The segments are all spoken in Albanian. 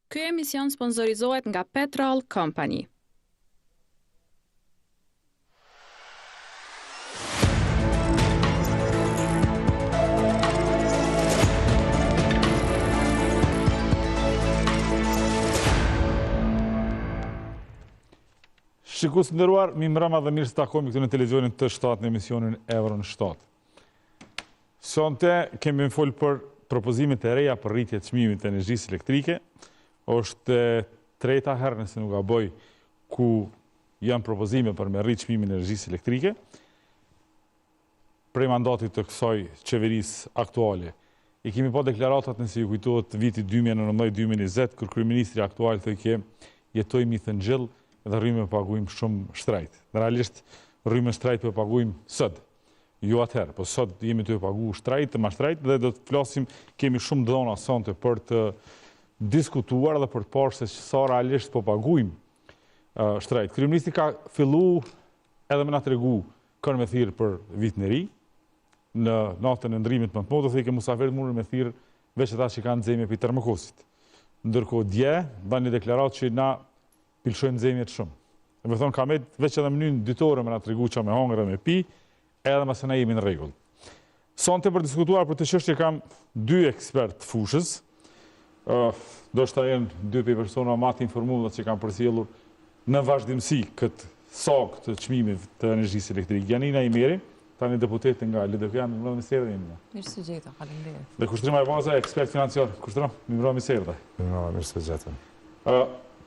Ky emision sponsorizohet nga Petrol Company. Shikues të nderuar, mirëmbrëma dhe mirë se takohemi këtu në televizionin T7 në emisionin Euro në 7. Sonte kemi me folë për propozimet e reja për rritje të çmimit të energjisë elektrike. Është e treta herë nëse nuk gaboj ku janë propozime për me rrit çmimin e energjisë elektrike prej mandatit të kësaj qeverisë aktuale. I kemi pa deklaratat nëse ju kujtohet viti 2019-2020, kur kryeministri aktual thojke jetojmë mi thëngjill dhe rrymën e pagujmë shumë shtrejt. Dhe realisht rrymën shtrejt po e pagujmë sot. Jo atëherë, po sot jemi tu e pagu shtrejt, ma shtrejt dhe do të flasim, kemi shumë dhona sonte për të diskutuar dhe për të parë se sa realisht po pagujmë shtrejt. Kryeministri ka fillu edhe me na tregu kënë me thirrë për vitin e ri, në natën e ndrimit më të motë, thojke musafirët mundën me thirrë veç ata që kanë nxemje prej termokosit. Ndërkohë dje, dha një deklaratë që na Pi lëshojmë nxemjet shumë. Domethonë, ka met veç edhe mënyrën ditore me na tregu ça me hangër dhe me pi, edhe masanej jemi në rregull. Sonte për diskutuar për këtë çështje kam dy ekspertë të fushës, ndoshta janë dy prej persona ma të informuar dhe që kanë përcjellur në vazhdimësi këtë sagë të çmimit të energjisë elektrike. Janina Imeri, tani deputete nga LDK-ja, mirëmbrëma, mirë se erdhe Janina. Mirë se gjeta, faleminderit. Dhe Kushtrim Ajvaza, ekspert financiar. Kushtrim, mirëmbrëma, mirë se erdhe. Mirëmbrëma, mirë se gjetëm.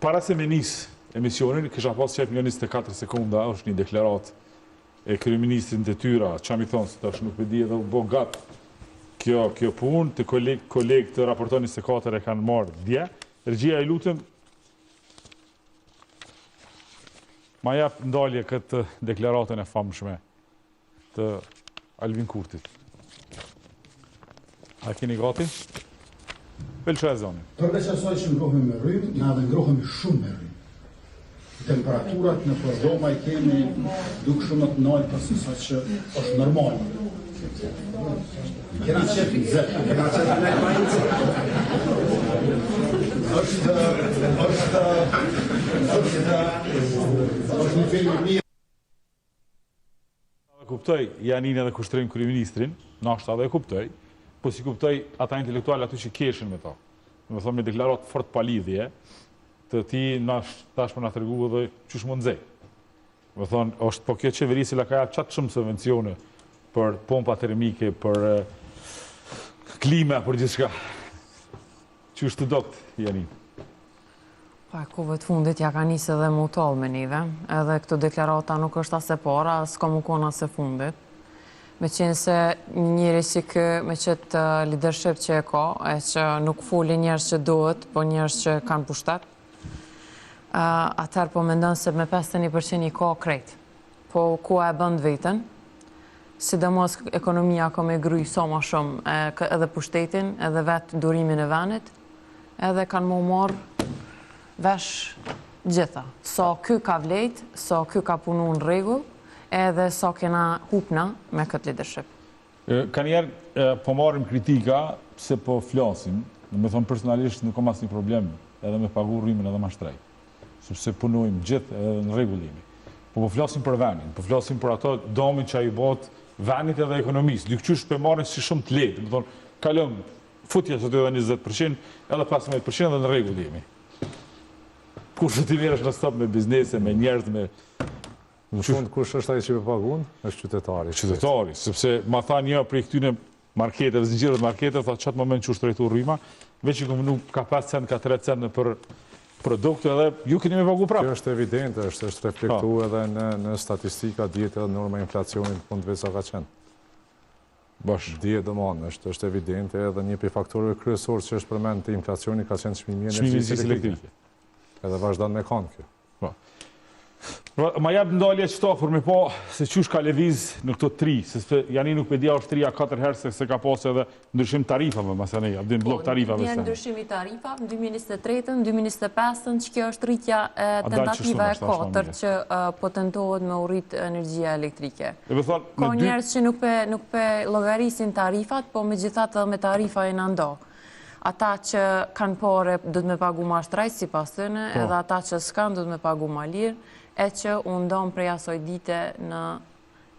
Para se me nis emisionin, kisha pas qejf një 24 sekonda, është një deklaratë e kryeministrit në detyrë, ça mi thonë, se tash nuk e di edhe u bo gat kjo, kjo punë, të koleg, kolegë të Raporto 24 e kanë marrë dje. Regjia ju lutem, ma jap ndalje këtë deklaratën e famshme të Albin Kurtit. A keni gati? Pelqa e zonin. Përveç asaj që ngrohemi me rrymë, na edhe ngrohemi shumë me rrymë. Temperaturat nëpër dhoma i kemi dukshëm më të nalta se sa që është normal. Kena qef nxehtë, kena qef me është është është është një film i mirë. Edhe kuptoj Janina dhe Kushtrim kryeministrin, nashta edhe e kuptoj, po s'i kuptoj ata intelektualë aty që keshin me to. Domethonë me deklaratë fort pa lidhje, të ti nash, tash me na tregu edhe qysh m'u nxe. Domethonë, është po kjo qeveri cila ka jap qaq shumë subvencione për pompa termike, për klima, për gjithçka. Qysh të dokt, Janina? Pa, kohëve të fundit ja ka nisë edhe m'u tallë me neve, edhe këto deklarata nuk është as e para, as ka m'u konë as e fundit. Me qenë se një njeri si ky, me qëtë leadership që e ka, e që nuk foli njerëz që duhet, po njerëz që kanë pushtet, atëherë po mendon se me 51% i ka krejt. Po koha e bën të vetën, sidomos ekonomia ka me grry sa ma shumë edhe pushtetin, edhe vetë durimin e venit, edhe kanë m'u marrë vesh gjitha. Sa ky ka vlejt, sa ky ka punu në rregull, edhe sa kena hup na me këtë leadership. Kanjëherë po marrim kritika pse po flasim, domethonë personalisht nuk kam asnjë problem edhe me pagu rrymën edhe ma shtrejt. sepse punojmë gjithë edhe në rregull jemi. Po po flasim për venin, po flasim për ato damin që i bëhet venit edhe ekonomisë. Dikush po e marrin si shumë të lehtë, domethonë, kalon futja sot edhe 20%, edhe 15% edhe në rregull jemi. Kurse ti merresh non stop me biznese, me njerëz, me Në fund, kush është ai që po pagun? Është qytetari. Qytetari, sepse ma tha një prej këtyne marketeve, zinxhirëve të marketeve, tha qatë moment që u shtrejtu rryma, veç i kom vnu ka 5 cent, ka 3 cent në për produkte edhe ju keni me pagu prapë. Kjo është evidente, është është reflektu po. edhe në, në statistika, dihet edhe norma e inflacionit në fund vetë sa ka qenë. Bash. Dihet domethonë, është, është evidente edhe një prej faktorëve kryesor që është përmend te inflacioni ka qenë çmimi i energjisë elektrike. Edhe vazhdon me kanë kjo. Po. Pra, ma jap ndalje qëto për me pa se qysh ka lëviz në këto tri, se se jani nuk pe di a është tri a katër herë se se ka pas edhe ndryshim tarifave, masanej, a din bllok po, tarifave. Një ndryshim i tarifave në 2023-ën, 2025-ën, që kjo është rritja e tentativa e katërt që po tentohet me u rrit energjia elektrike. Ka njerëz që nuk pe, nuk pe llogarisin tarifat, po megjithatë edhe me tarifa e në ndo. Ata që kanë pare duhet me pagu ma shtrejt sipas tyne, po. edhe ata që s'kanë duhet me pagu ma lirë, e që u ndan prej asoj dite në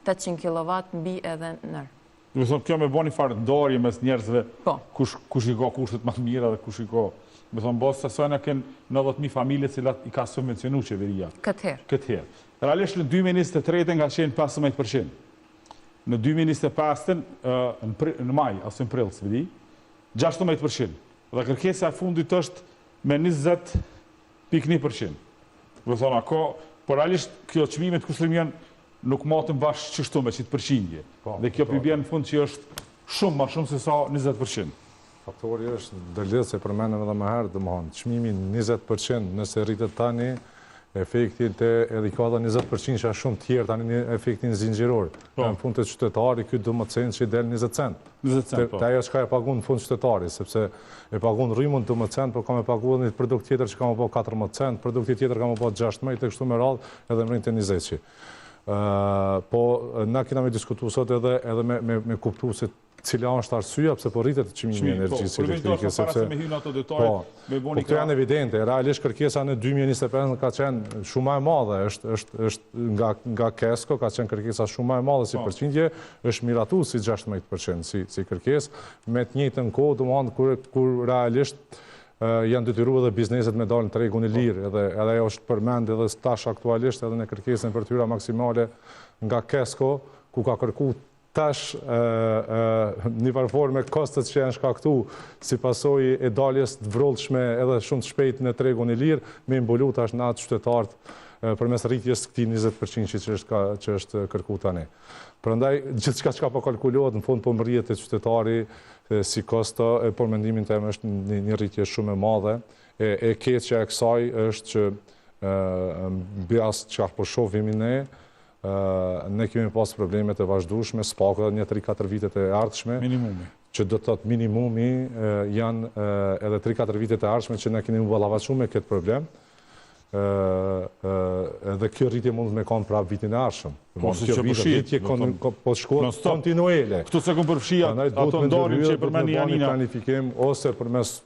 800 kW mbi edhe nër. Do të thonë kjo me bo një farë ndarje mes njerëzve, po. kush, kush i ka kushtet më të mira dhe kush i ka. Me thonë, bazë të asaj na kenë 90.000 familje cilat i ka subvencionu qeveria. Këtë herë. Këtë herë. Realisht në 2023 ka qenë 15%. Në 2025-ën, në maj, ose në prill, s'e di, 16%. Dhe kërkesa e fundit është me 20.1%. Do thonë, ako, por realisht kjo çmimet kushtrim janë nuk matën bash qështu me qitë përqindje. Po, dhe kjo po bjen në fund që është shumë ma shumë se sa 20%. Faktori është ndërlidhë se përmendëm edhe më herë, domethonë, çmimi 20% nëse rritet tani, efekti te edhe i ka edhe 20% që shumë tjerë tani një efektin zinxhiror. Po. Në fund te qytetari, ky 12 cent që i del 20 cent. 20 cent, po. Te ajo çka e pagun në fund qytetari, sepse e pagun rrymën 12 cent, po ka me pagu edhe një produkt tjetër që ka me bo 14 cent, produkti tjetër ka me bo 16, e kështu me radhë, edhe mrrin te 20 Po, na kena me diskutu sot edhe, edhe me, me, me kuptu se cila është arsyeja pse po rritet çmimi i po, energjisë po, elektrike, sepse me hyrë ato detaje, po, me boni po këto janë evidente, realisht kërkesa në 2025 ka qenë shumë më e madhe, është është është nga nga KESCO ka qenë kërkesa shumë më e madhe si po. përqindje, është miratu si 16% si si kërkesë, me të njëjtën kohë, domethënë kur kur realisht janë detyru edhe bizneset me dalë në tregun e po. lirë, edhe edhe ajo është përmend edhe tash aktualisht edhe në kërkesën për t'hyra maksimale nga KESCO, ku ka kërku tash një farë forme kostot që janë shkaktu si pasojë e daljes të vrullshme edhe shumë të shpejt në tregun e lirë, me mbulu tash na qytetarët përmes rritjes këtij 20% që është, që është kërku tani. Prandaj, gjithçka çka po kalkulohet në fund po mrrihet te qytetari si kosto, e por mendimin tem është një, një rritje shumë e madhe. E, e keqja e kësaj është që mbi asë çka po shohim ne, ne kemi pas probleme të vazhdueshme, së paku edhe një 3-4 vitet e ardhshme. Minimumi. Që do të thotë minimumi janë edhe 3-4 vitet e ardhshme që ne kemi u ballafaqu me këtë problem. Edhe kjo rritje mund të me kanë prapë vitin e ardhshëm. Po, se që përfshi, rritje po shkohet kontinuele. Këtu s'e kom përfshi ato ndarjen që e përmendi Janina. planifikim ose përmes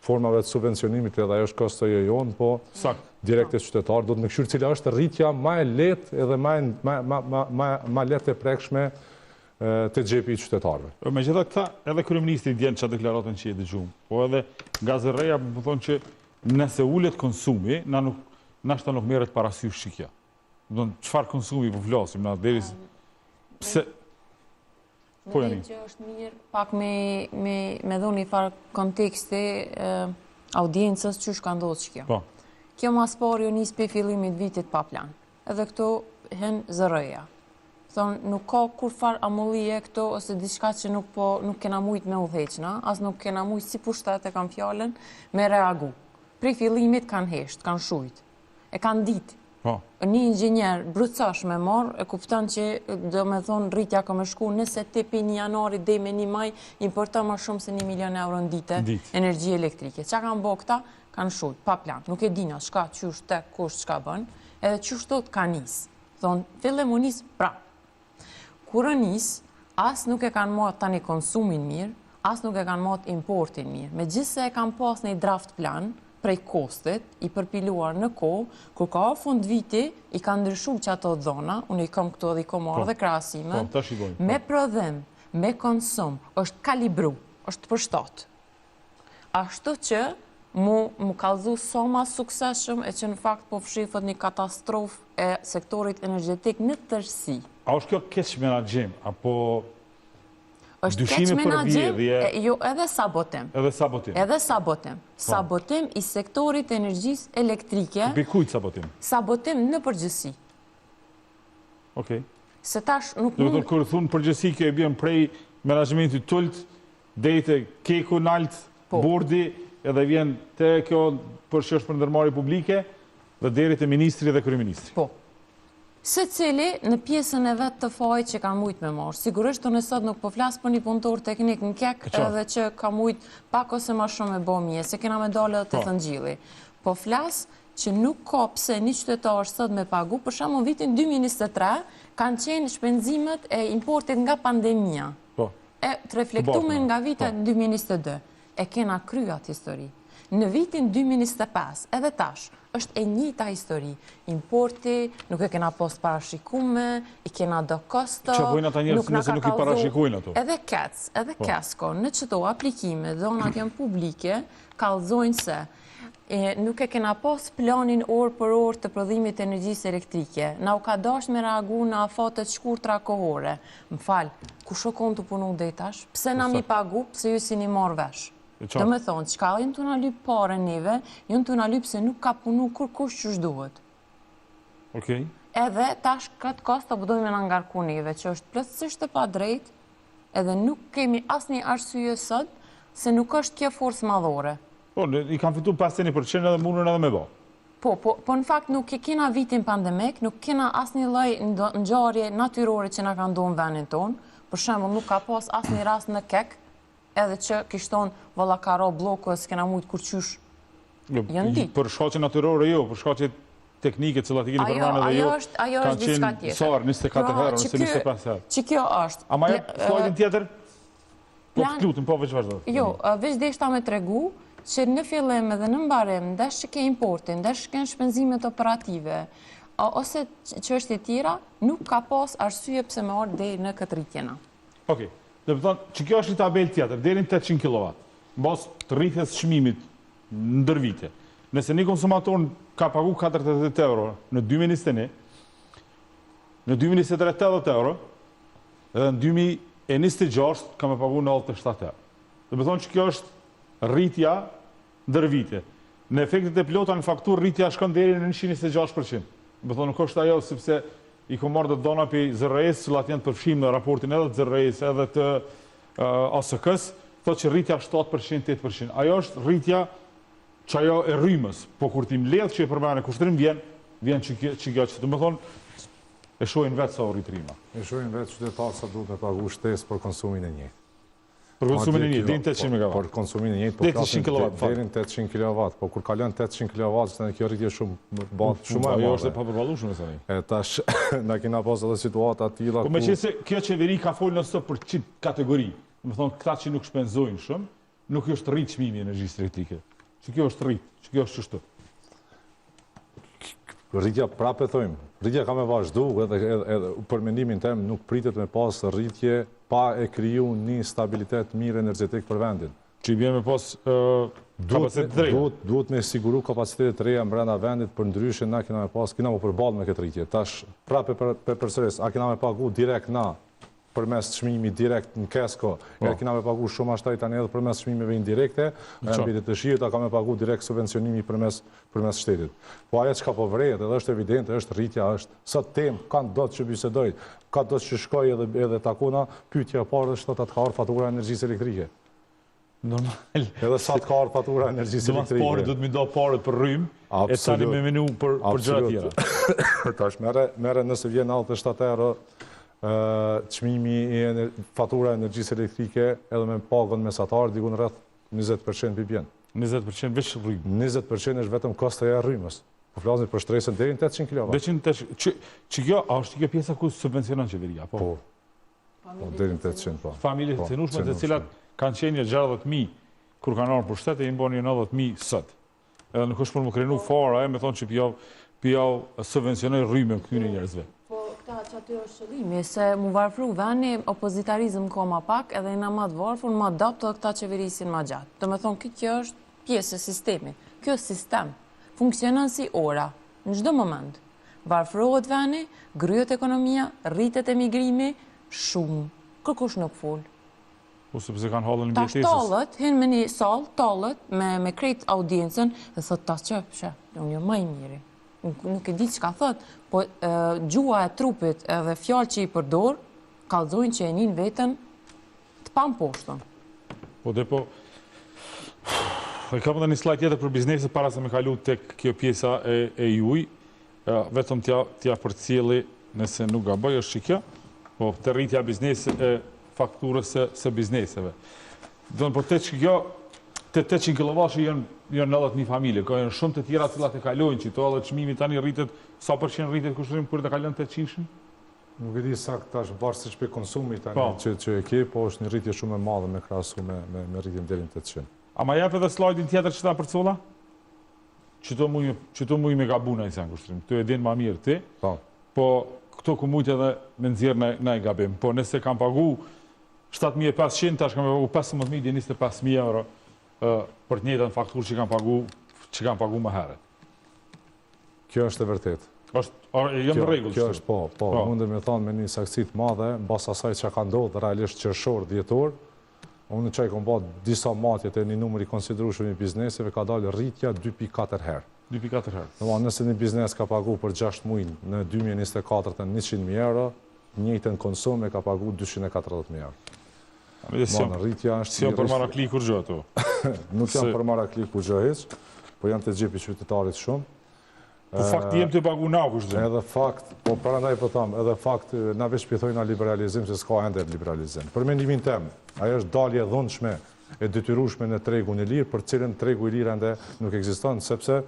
formave të subvencionimit edhe ajo është kostoja jonë, po direkt te qytetarët, duhet me kqyrë cila është rritja ma e lehtë edhe ma, ma, ma, ma, ma, ma lehtë e prekshme te xhepi i qytetarëve. Megjithatë këta, edhe kryeministri dje në qatë deklaratën që e dëgjum, po edhe nga ZRrE-ja po thonë që nëse ulet konsumi, na nuk, nashta nuk merret parasysh që kjo. Do çfarë konsumi po flasim, na deri pse Po jani. që është mirë pak me, me, me dhonë një farë konteksti audiencës qysh ka ndodhë që kjo. Po. Kjo ma s'pari u nis prej fillimit vitit pa plan. Edhe këtu hen ZRrE-ja. Thonë, nuk ka kurrfarë amullie këtu ose diçka që nuk, po, nuk kena mujt me udhëheq na, as nuk kena mujt si pushtet e kam fjalën me reagu. Prej fillimit kanë hesht, kanë shujt. E kanë ditë. Po. Një inxhinier brucosh me marrë, e kupton që do me thonë rritja ka me shku nëse ti pi një janarit deri me një maj, importon ma shumë se një milion euro në ditë, energji elektrike. Qa kanë bo këta? Kanë shujt, pa plan. Nuk e dina, çka, qysh, te, kush, çka bën, edhe qysh thot ka nis. Thonë, fillim u nis prap. Kur u nis, as nuk e kanë matë tani konsumin mirë, as nuk e kanë matë importin mirë. Megjithëse e kanë pas një draft plan prej KOSTT-it, i përpiluar në kohë, kur ka fund viti, i kanë ndryshu qato dhona, unë i kom këto dhe i kom marrë po. dhe krahasime, po, me po. prodhim, me konsum, është kalibru, është përshtatë. Ashtu që mu mu kallzu sa ma suksesshëm e që në fakt po fshifet një katastrofë e sektorit energjetik në tërësi. A është kjo keqmenaxhim apo është dyshime për vjedhje? Jo, edhe sabotim. Edhe sabotim. Edhe sabotim. Po. Sabotim i sektorit të energjisë elektrike. Prej kujt sabotim? Sabotim në përgjithësi. Okej. Se tash nuk mund... Kur thun përgjithësi kjo i bjen prej menaxhmentit t'ulët Deri te KEK-u nalt, po. bordi, edhe vjen te kjo për që është për ndërmarrje publike, dhe deri te ministri dhe kryeministri. Po. Secili në pjesën e vet të fajit që kanë mujtë me marrë. Sigurisht unë sot nuk po flas për një punëtor teknik në KEK edhe që ka mujtë pak ose ma shumë me bo mirë, se kena me dalë edhe te po. thëngjilli. Po flas që nuk ka pse një qytetar sot me pagu, për shembull në vitin 2023 kanë qenë shpenzimet e importit nga pandemia. Po. E të reflektume nga viti 2022. Po. E kena kry atë histori. Në vitin 2025, edhe tash, është e njëjta histori. Importi, nuk e kena pas parashikume, i kena do kosto, Çka bojnë ata njerëz nëse nuk i parashikojnë ato? Edhe KEDS, edhe po. KESCO, në qëto aplikime, dhonat janë publike, kallzojnë se nuk e kena pas planin orë për orë të prodhimit të energjisë elektrike. Na u ka dasht me reagu në afate të shkurtra kohore. Më fal, kush o konë tu punu deri tash? Pse na mi pagu, pse ju s'jeni marrë vesh? Do me thonë, çka janë tu na lypë pare neve, janë tu na lypë se nuk ka punu kurkush qysh duhet. Okej. Edhe tash këtë kosto po dojnë me na ngarku neve, që është plotësisht e padrejtë, edhe nuk kemi asnjë arsye sot se nuk është kjo forcë madhore. Po, i kanë fitu 51% edhe mundën edhe me bo. Po, po, po në fakt nuk e kena vitin pandemik, nuk kena asnjë lloj ngjarje natyrore që na ka ndodhur në vendin tonë. Për shembull, nuk ka pas asnjë rast në KEK, edhe që kish thonë, valla ka ra blloku e s'kena mujt kurqysh. Jo, Janë ditë. Për shkaqe natyrore jo, për shkaqe teknike të cilat i keni përmendur edhe ju. Ajo është diçka tjetër. Sa herë, 24 pra, herë ose 25 herë. Që kjo është. A ma jep slajdin tjetër? Po të lutem, po veç vazhdo. Jo, veç deshta me tregu që në fillim edhe në mbarim, ndesh që ke importin, ndesh që ke shpenzimet operative, ose çështje tjera, nuk ka pas arsye pse me ardhë deri në këtë rritje na. Okej. Do të thonë, që kjo është një tabelë tjetër, deri në 800 kW. Mbas të rritjes çmimit ndër vite. Nëse një konsumator ka pagu 48 euro në 2021, në 2023 80 euro, Edhe në 2026 ka me pagu 97 euro. Do me thonë që kjo është rritja ndër vite. Në efektet e plota në fakturë rritja shkon deri në 126%. Do me thonë nuk është ajo sepse i kom marrë të dhona prej ZRrE-së, cilat janë të përfshirë në raportin edhe të ZRrE-së edhe të ASK-së, thotë që rritja është 7%, 8%. Ajo është rritja që ajo e rrymës, po kur ti mbledh që e përmene kushtrim vjen, vjen që kjo që kjo që do me thonë E shohin vetë sa u rrit rryma. E shohin vetë qytetarët sa duhet me pagu shtesë për konsumin e njëjtë. Për konsumin e njëjtë, deri në 800 megawatt. Për konsumin e njëjtë, po flasim deri në 800 kW, po kur kalon 800 kW, tani kjo rritje shumë bëhet shumë e madhe. Ajo është e papërballueshme tani. E tash na kena pas edhe situata të tilla ku Po meqenëse kjo qeveri ka folë non-stop për qit kategori, domethonë këta që nuk shpenzojnë shumë, Nuk është rrit çmimi i energjisë elektrike. Që kjo është rrit, që kjo është qështu. Rritja prapë e thojmë, rritja ka me vazhdu edhe, edhe, edhe për mendimin tem nuk pritet me pas rritje pa e kriju një stabilitet mirë energjetik për vendin. Që i bje me pas kapacitete të reja. Duhet, duhet me siguru kapacitete të reja mbrenda vendit, përndryshe na kena me pas, kena me përballë me këtë rritje. Tash, prapë e për, përsëris, a kena me pagu direkt na përmes çmimit direkt në KESCO, po. e kena me pagu shumë ma shtrejt tani edhe përmes çmimeve indirekte, e mbetet të shihet, a ka me pagu direkt subvencionimi përmes, përmes shtetit. Po ajo çka po vërehet edhe është evidente, është rritja, është sot temë, këdo që bisedoj, këdo që shkoj edhe, edhe takona, pyetja e parë është a të ka ardhë fatura e energjisë elektrike. Normal. Edhe sa të ka ardhë fatura e energjisë elektrike. Pare, duhet mi do pare për rrymë, e tani me menu për, për gjëra tjera. Tash merre, merre nëse vjen 97 euro çmimi i fatura e energjisë elektrike edhe me pagën mesatare dikun rreth 20% pi bjen. 20% veç rrymë. 20% është vetëm kostoja e rrymës. Po flasim për shtresën deri në 800 kW. Deri në 800, që, që kjo, a është kjo pjesa ku subvencionon qeveria, po? Po. Po, deri në 800, po. Familje të po, cenueshme të cilat kanë qenë një 60.000 kur kanë ardhur pushtet e janë bërë një 90.000 sot. Edhe nuk është për m'u krenu fare, e me thonë që po jau po jau subvencionoj rrymën këtyre njerëzve. Po, këta që aty është qëllimi, se mu varfru veni, opozitarizëm ka ma pak, edhe jena ma të varfur, ma dobët edhe këta qeverisin ma gjatë. Do me thonë, këtë kjo është pjesë e sistemit. Kjo sistem funksionon si ora, në çdo moment. Varfërohet veni, gryhet ekonomia, rritet emigrimi, shumë. Kërkush nuk fol. Po sepse kanë hallin e mbijetesës. Tash tallet, hin me një sallë, tallet me me krejt audiencën dhe thot tash që, shë, unë jam ma i miri. Nuk, nuk e di çka thot, po e, gjuha e trupit edhe fjalët që i përdor, kallzojnë që e nin veten të pamposhtun. Po dhe po, e kam edhe një slajd tjetër për bizneset para se me kalu tek kjo pjesa e, e juj, vetëm t'ja, t'ja përcjelli nëse nuk gaboj është që kjo, po të rritja biznes e fakturës së, së bizneseve. Do në po te që kjo, te 800 kW janë janë 90.000 familje, ka janë shumë të tjera të cilat e kalojnë, që to edhe çmimi tani rritet, sa përqind rritet kushtrim kur të kalon 800-shin? Nuk e di sakt tash varësisht prej konsumit tani po. që që e ke, po është një rritje shumë e madhe me krahasu me me me rritjen deri në 800. A ma jep edhe slajdin tjetër që ta përcolla? Qëto muj, qëto muj me gabu naj sen Kushtrim, këto e din ma mirë ti. Po. Po, këto ku mujtë edhe me nxjerrë naj, naj gabim. Po, nëse kam pagu 7500, tash kam pagu 15.000 dhe 25.000 euro për të njëjtën fakturë që kam pagu, që kam pagu më herët. Kjo është e vërtetë. Është, jam në rregull. Kjo është po, po, po. mundem me thonë me një saktësi të madhe, mbas asaj që ka ndodhë realisht qershor, dhjetor, unë që i kom ba disa matje te një numër i konsiderueshëm i bizneseve, ka dalë rritja 2.4 herë. 2.4 herë. Domethënë, nëse një biznes ka pagu për 6 muj në 2024 të 100.000 euro, njëjtën konsum e ka pagu 240.000 euro. Domethënë, rritja është... S'jam për marakli kurgjë ato. Nuk jam për marakli kurgjë hiç, po janë te xhepi i qytetarit shumë. Po fakt jem tu pagu na kush dhe. Edhe fakt, po prandaj po tham, edhe fakt na veç po thojna liberalizim se s'ka ende liberalizim. Për mendimin tem, ajo është dalje e dhunshme e detyrueshme në tregun e lirë, për cilën tregu i lirë ende nuk ekziston, sepse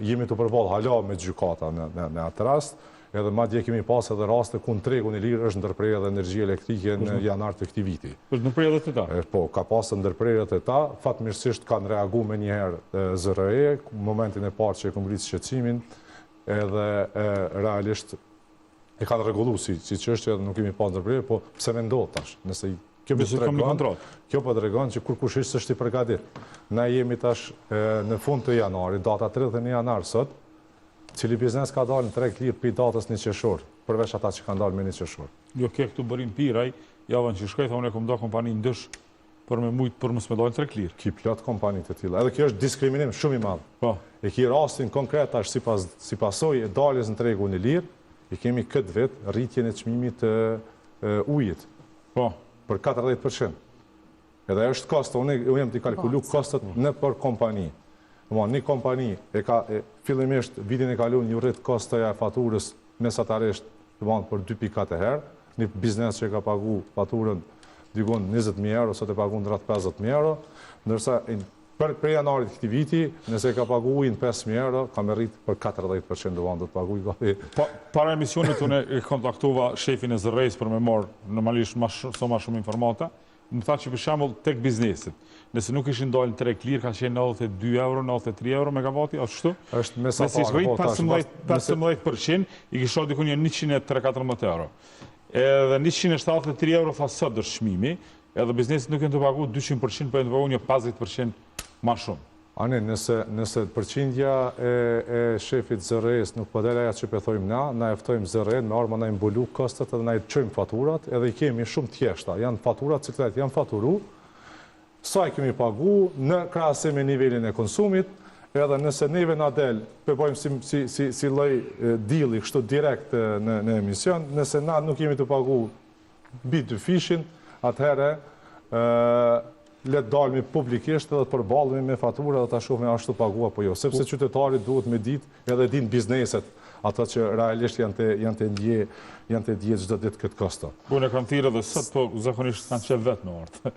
jemi tu përballë hala me gjykata në, në, në atë rast, Edhe madje kemi pas edhe raste ku në tregun e lirë është ndërprerë edhe energjia elektrike në janar të këtij viti. Është ndërprerë edhe te ta? Po, ka pas ndërprerje te ta, fatmirësisht kanë reagu menjëherë ZRRE, në momentin e parë që e kom ngritë shqetësimin, edhe realisht e kanë rregullu si, si çështje edhe nuk kemi pas ndërprerje, po pse me ndodhë tash, nëse kjo po tregon, kjo po tregon që kurkush hiç s'është i përgatit. Na jemi tash në fund të janarit, data 31 janar sot, Cili biznes ka dalë në treg të lirë prej datës një qershor, përveç ata që kanë dalë me një qershor? Jo, ke këtu Bërim Piraj, javën që shkoi, tha unë e kom nda kompaninë n'dysh për me mujt për mos me dalë në treg të lirë. Ki plot kompani të tilla. Edhe kjo është diskriminim shumë i madh. Po. E ki rastin konkret tash si pas si pasojë e daljes në tregun e lirë, e kemi këtë vit rritjen e çmimit të ujit. Po. Për 40%. Edhe është kosto, unë unë jam tu kalkulu kostot nëpër kompani. Domethënë, një kompani e ka e, fillimisht vitin e kaluar iu rrit kostoja e faturës mesatarisht, domethënë për 2.4 herë, një biznes që e ka pagu faturën dikun 20.000 euro, sot e pagun rreth 50.000 euro, ndërsa për prej janarit këtij viti, nëse e ka pagu ujin 5.000 euro, ka me rrit për 40%, domethënë do të paguj gati. Pa, para emisionit unë e kontaktova shefin e ZRRE-së për me marrë normalisht ma shumë, sa ma shumë informata. Më tha që për shembull tek bizneset, nëse nuk ishin dalë në treg të lirë ka qenë 92 euro, 93 euro megavati, është kështu? Është mesatare, po, tash, 15%, i kisha diku një 103-14 euro. Edhe 173 euro tha sot është çmimi, edhe bizneset nuk janë tu pagu 200%, po janë tu pagu një 50% ma shumë. Ani, nëse, nëse përqindja e, e shefit ZRRE-së nuk po del ajo që po thojmë na, na e ftojmë ZRRE-në me ardhë na i mbulu kostot edhe na i çojmë faturat, edhe i kemi shumë të thjeshta, janë faturat të cilat janë faturu, sa i kemi pagu në krahasim me nivelin e konsumit, edhe nëse neve na del, po e bojmë si, si, si, si lloj deal-i kështu direkt në, në emision, nëse na nuk jemi tu pagu mbi dyfishin, atëherë le të dalmi publikisht edhe të përballemi me fatura dhe ta shohim a është tu pagu apo jo, sepse qytetari duhet me ditë edhe din bizneset, ato që realisht janë të janë të ndje, janë të ndje çdo ditë këtë kosto. Unë e kam thirrë edhe sot, po zakonisht s'kanë qef vetë me ardhë.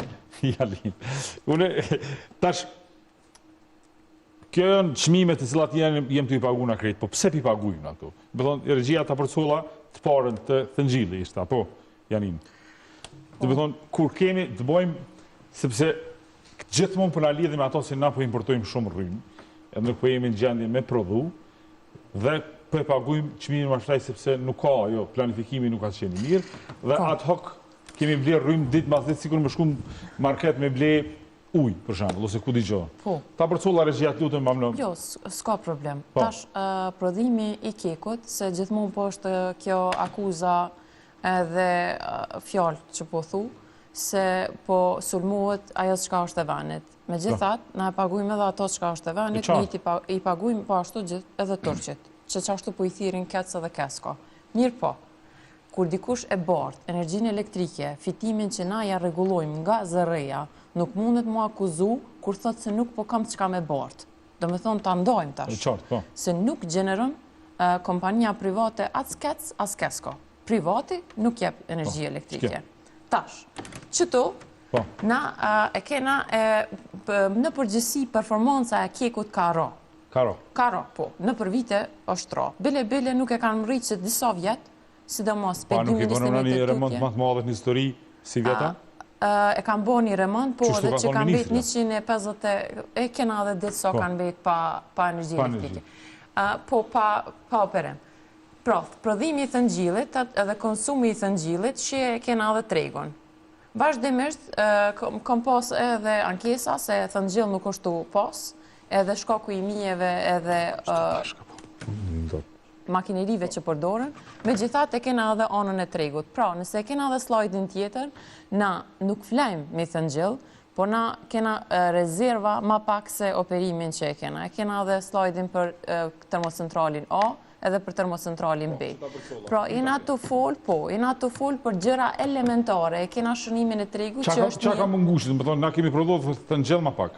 Ja lin. Unë tash Kjo janë çmimet të cilat janë jem tu i pagu na krejt, po pse p'i pagujmë ato? Do thonë regjia ta përcolla të parën të thëngjilli ishte apo Janin. Do të thonë kur kemi të bëjmë sepse gjithmonë po na lidhim ato se na po importojmë shumë rrymë, edhe nuk po jemi në gjendje me prodhu dhe po e pagujmë çmimin më shtrejt sepse nuk ka ajo planifikimi nuk ka qenë i mirë dhe po. ad hoc kemi blerë rrymë ditë mas ditë sikur me shku në market me ble ujë, për shembull, ose ku di gjo. Po. Ta përcolla regjia, të lutem, më Jo, s'ka problem. Po. Tash, prodhimi i KEK-ut, se gjithmonë po është kjo akuza edhe fjalë që po thu, se po sulmohet ajo çka është e venit. Megjithatë, na e pagujmë edhe ato çka është e venit, njëjtë i pagujmë po ashtu gjithë edhe turqit, që qashtu po i thirin KEDS edhe KESCO. Mirëpo, Kur dikush e bart energjinë elektrike, fitimin që na ja rregullojmë nga ZRRE-ja, nuk mundet m'u akuzu kur thotë se nuk po kam çka me bart. Domethonë ta ndajmë tash. E qartë, po. Se nuk gjeneron kompania private as KEDS, as KESCO. Privati nuk jep energji po, elektrike. Tash, qëtu, po. na e kena e, në përgjithësi performanca e KEK-ut ka ra. Ka ra. Ka ra, po. Nëpër vite është ra. Bile, bile nuk e kanë mrri që disa vjet, sidomos pe 2021 Po, nuk i bënë një remont më të madhe në histori, si vjeta? E kanë bo një remont, po edhe që kanë mbet 150, e kena edhe ditë sa po. kanë mbet pa, pa energji elektrike. Po, pa, pa operim. Pra, prodhimi i thëngjillit edhe konsumi i thëngjillit që e kena edhe tregun. Vazhdimisht, kom pas edhe ankesa se thëngjill nuk është tu pas, edhe shkaku i mijeve edhe makinerive që përdoren, megjithatë e kena edhe anën e tregut. Pra, nëse e kena edhe slajdin tjetër, na nuk flajmë me thëngjill, po na kena rezerva ma pak se operimin që e kena. E kena edhe slajdin për termocentralin A, edhe për termocentralin B. Pra, jena tu fol, po, jena tu fol për gjëra elementare, e kena shënimin e tregut që është një... Qa ka mungu që, me thonë, na kemi prodhu thëngjill ma pak?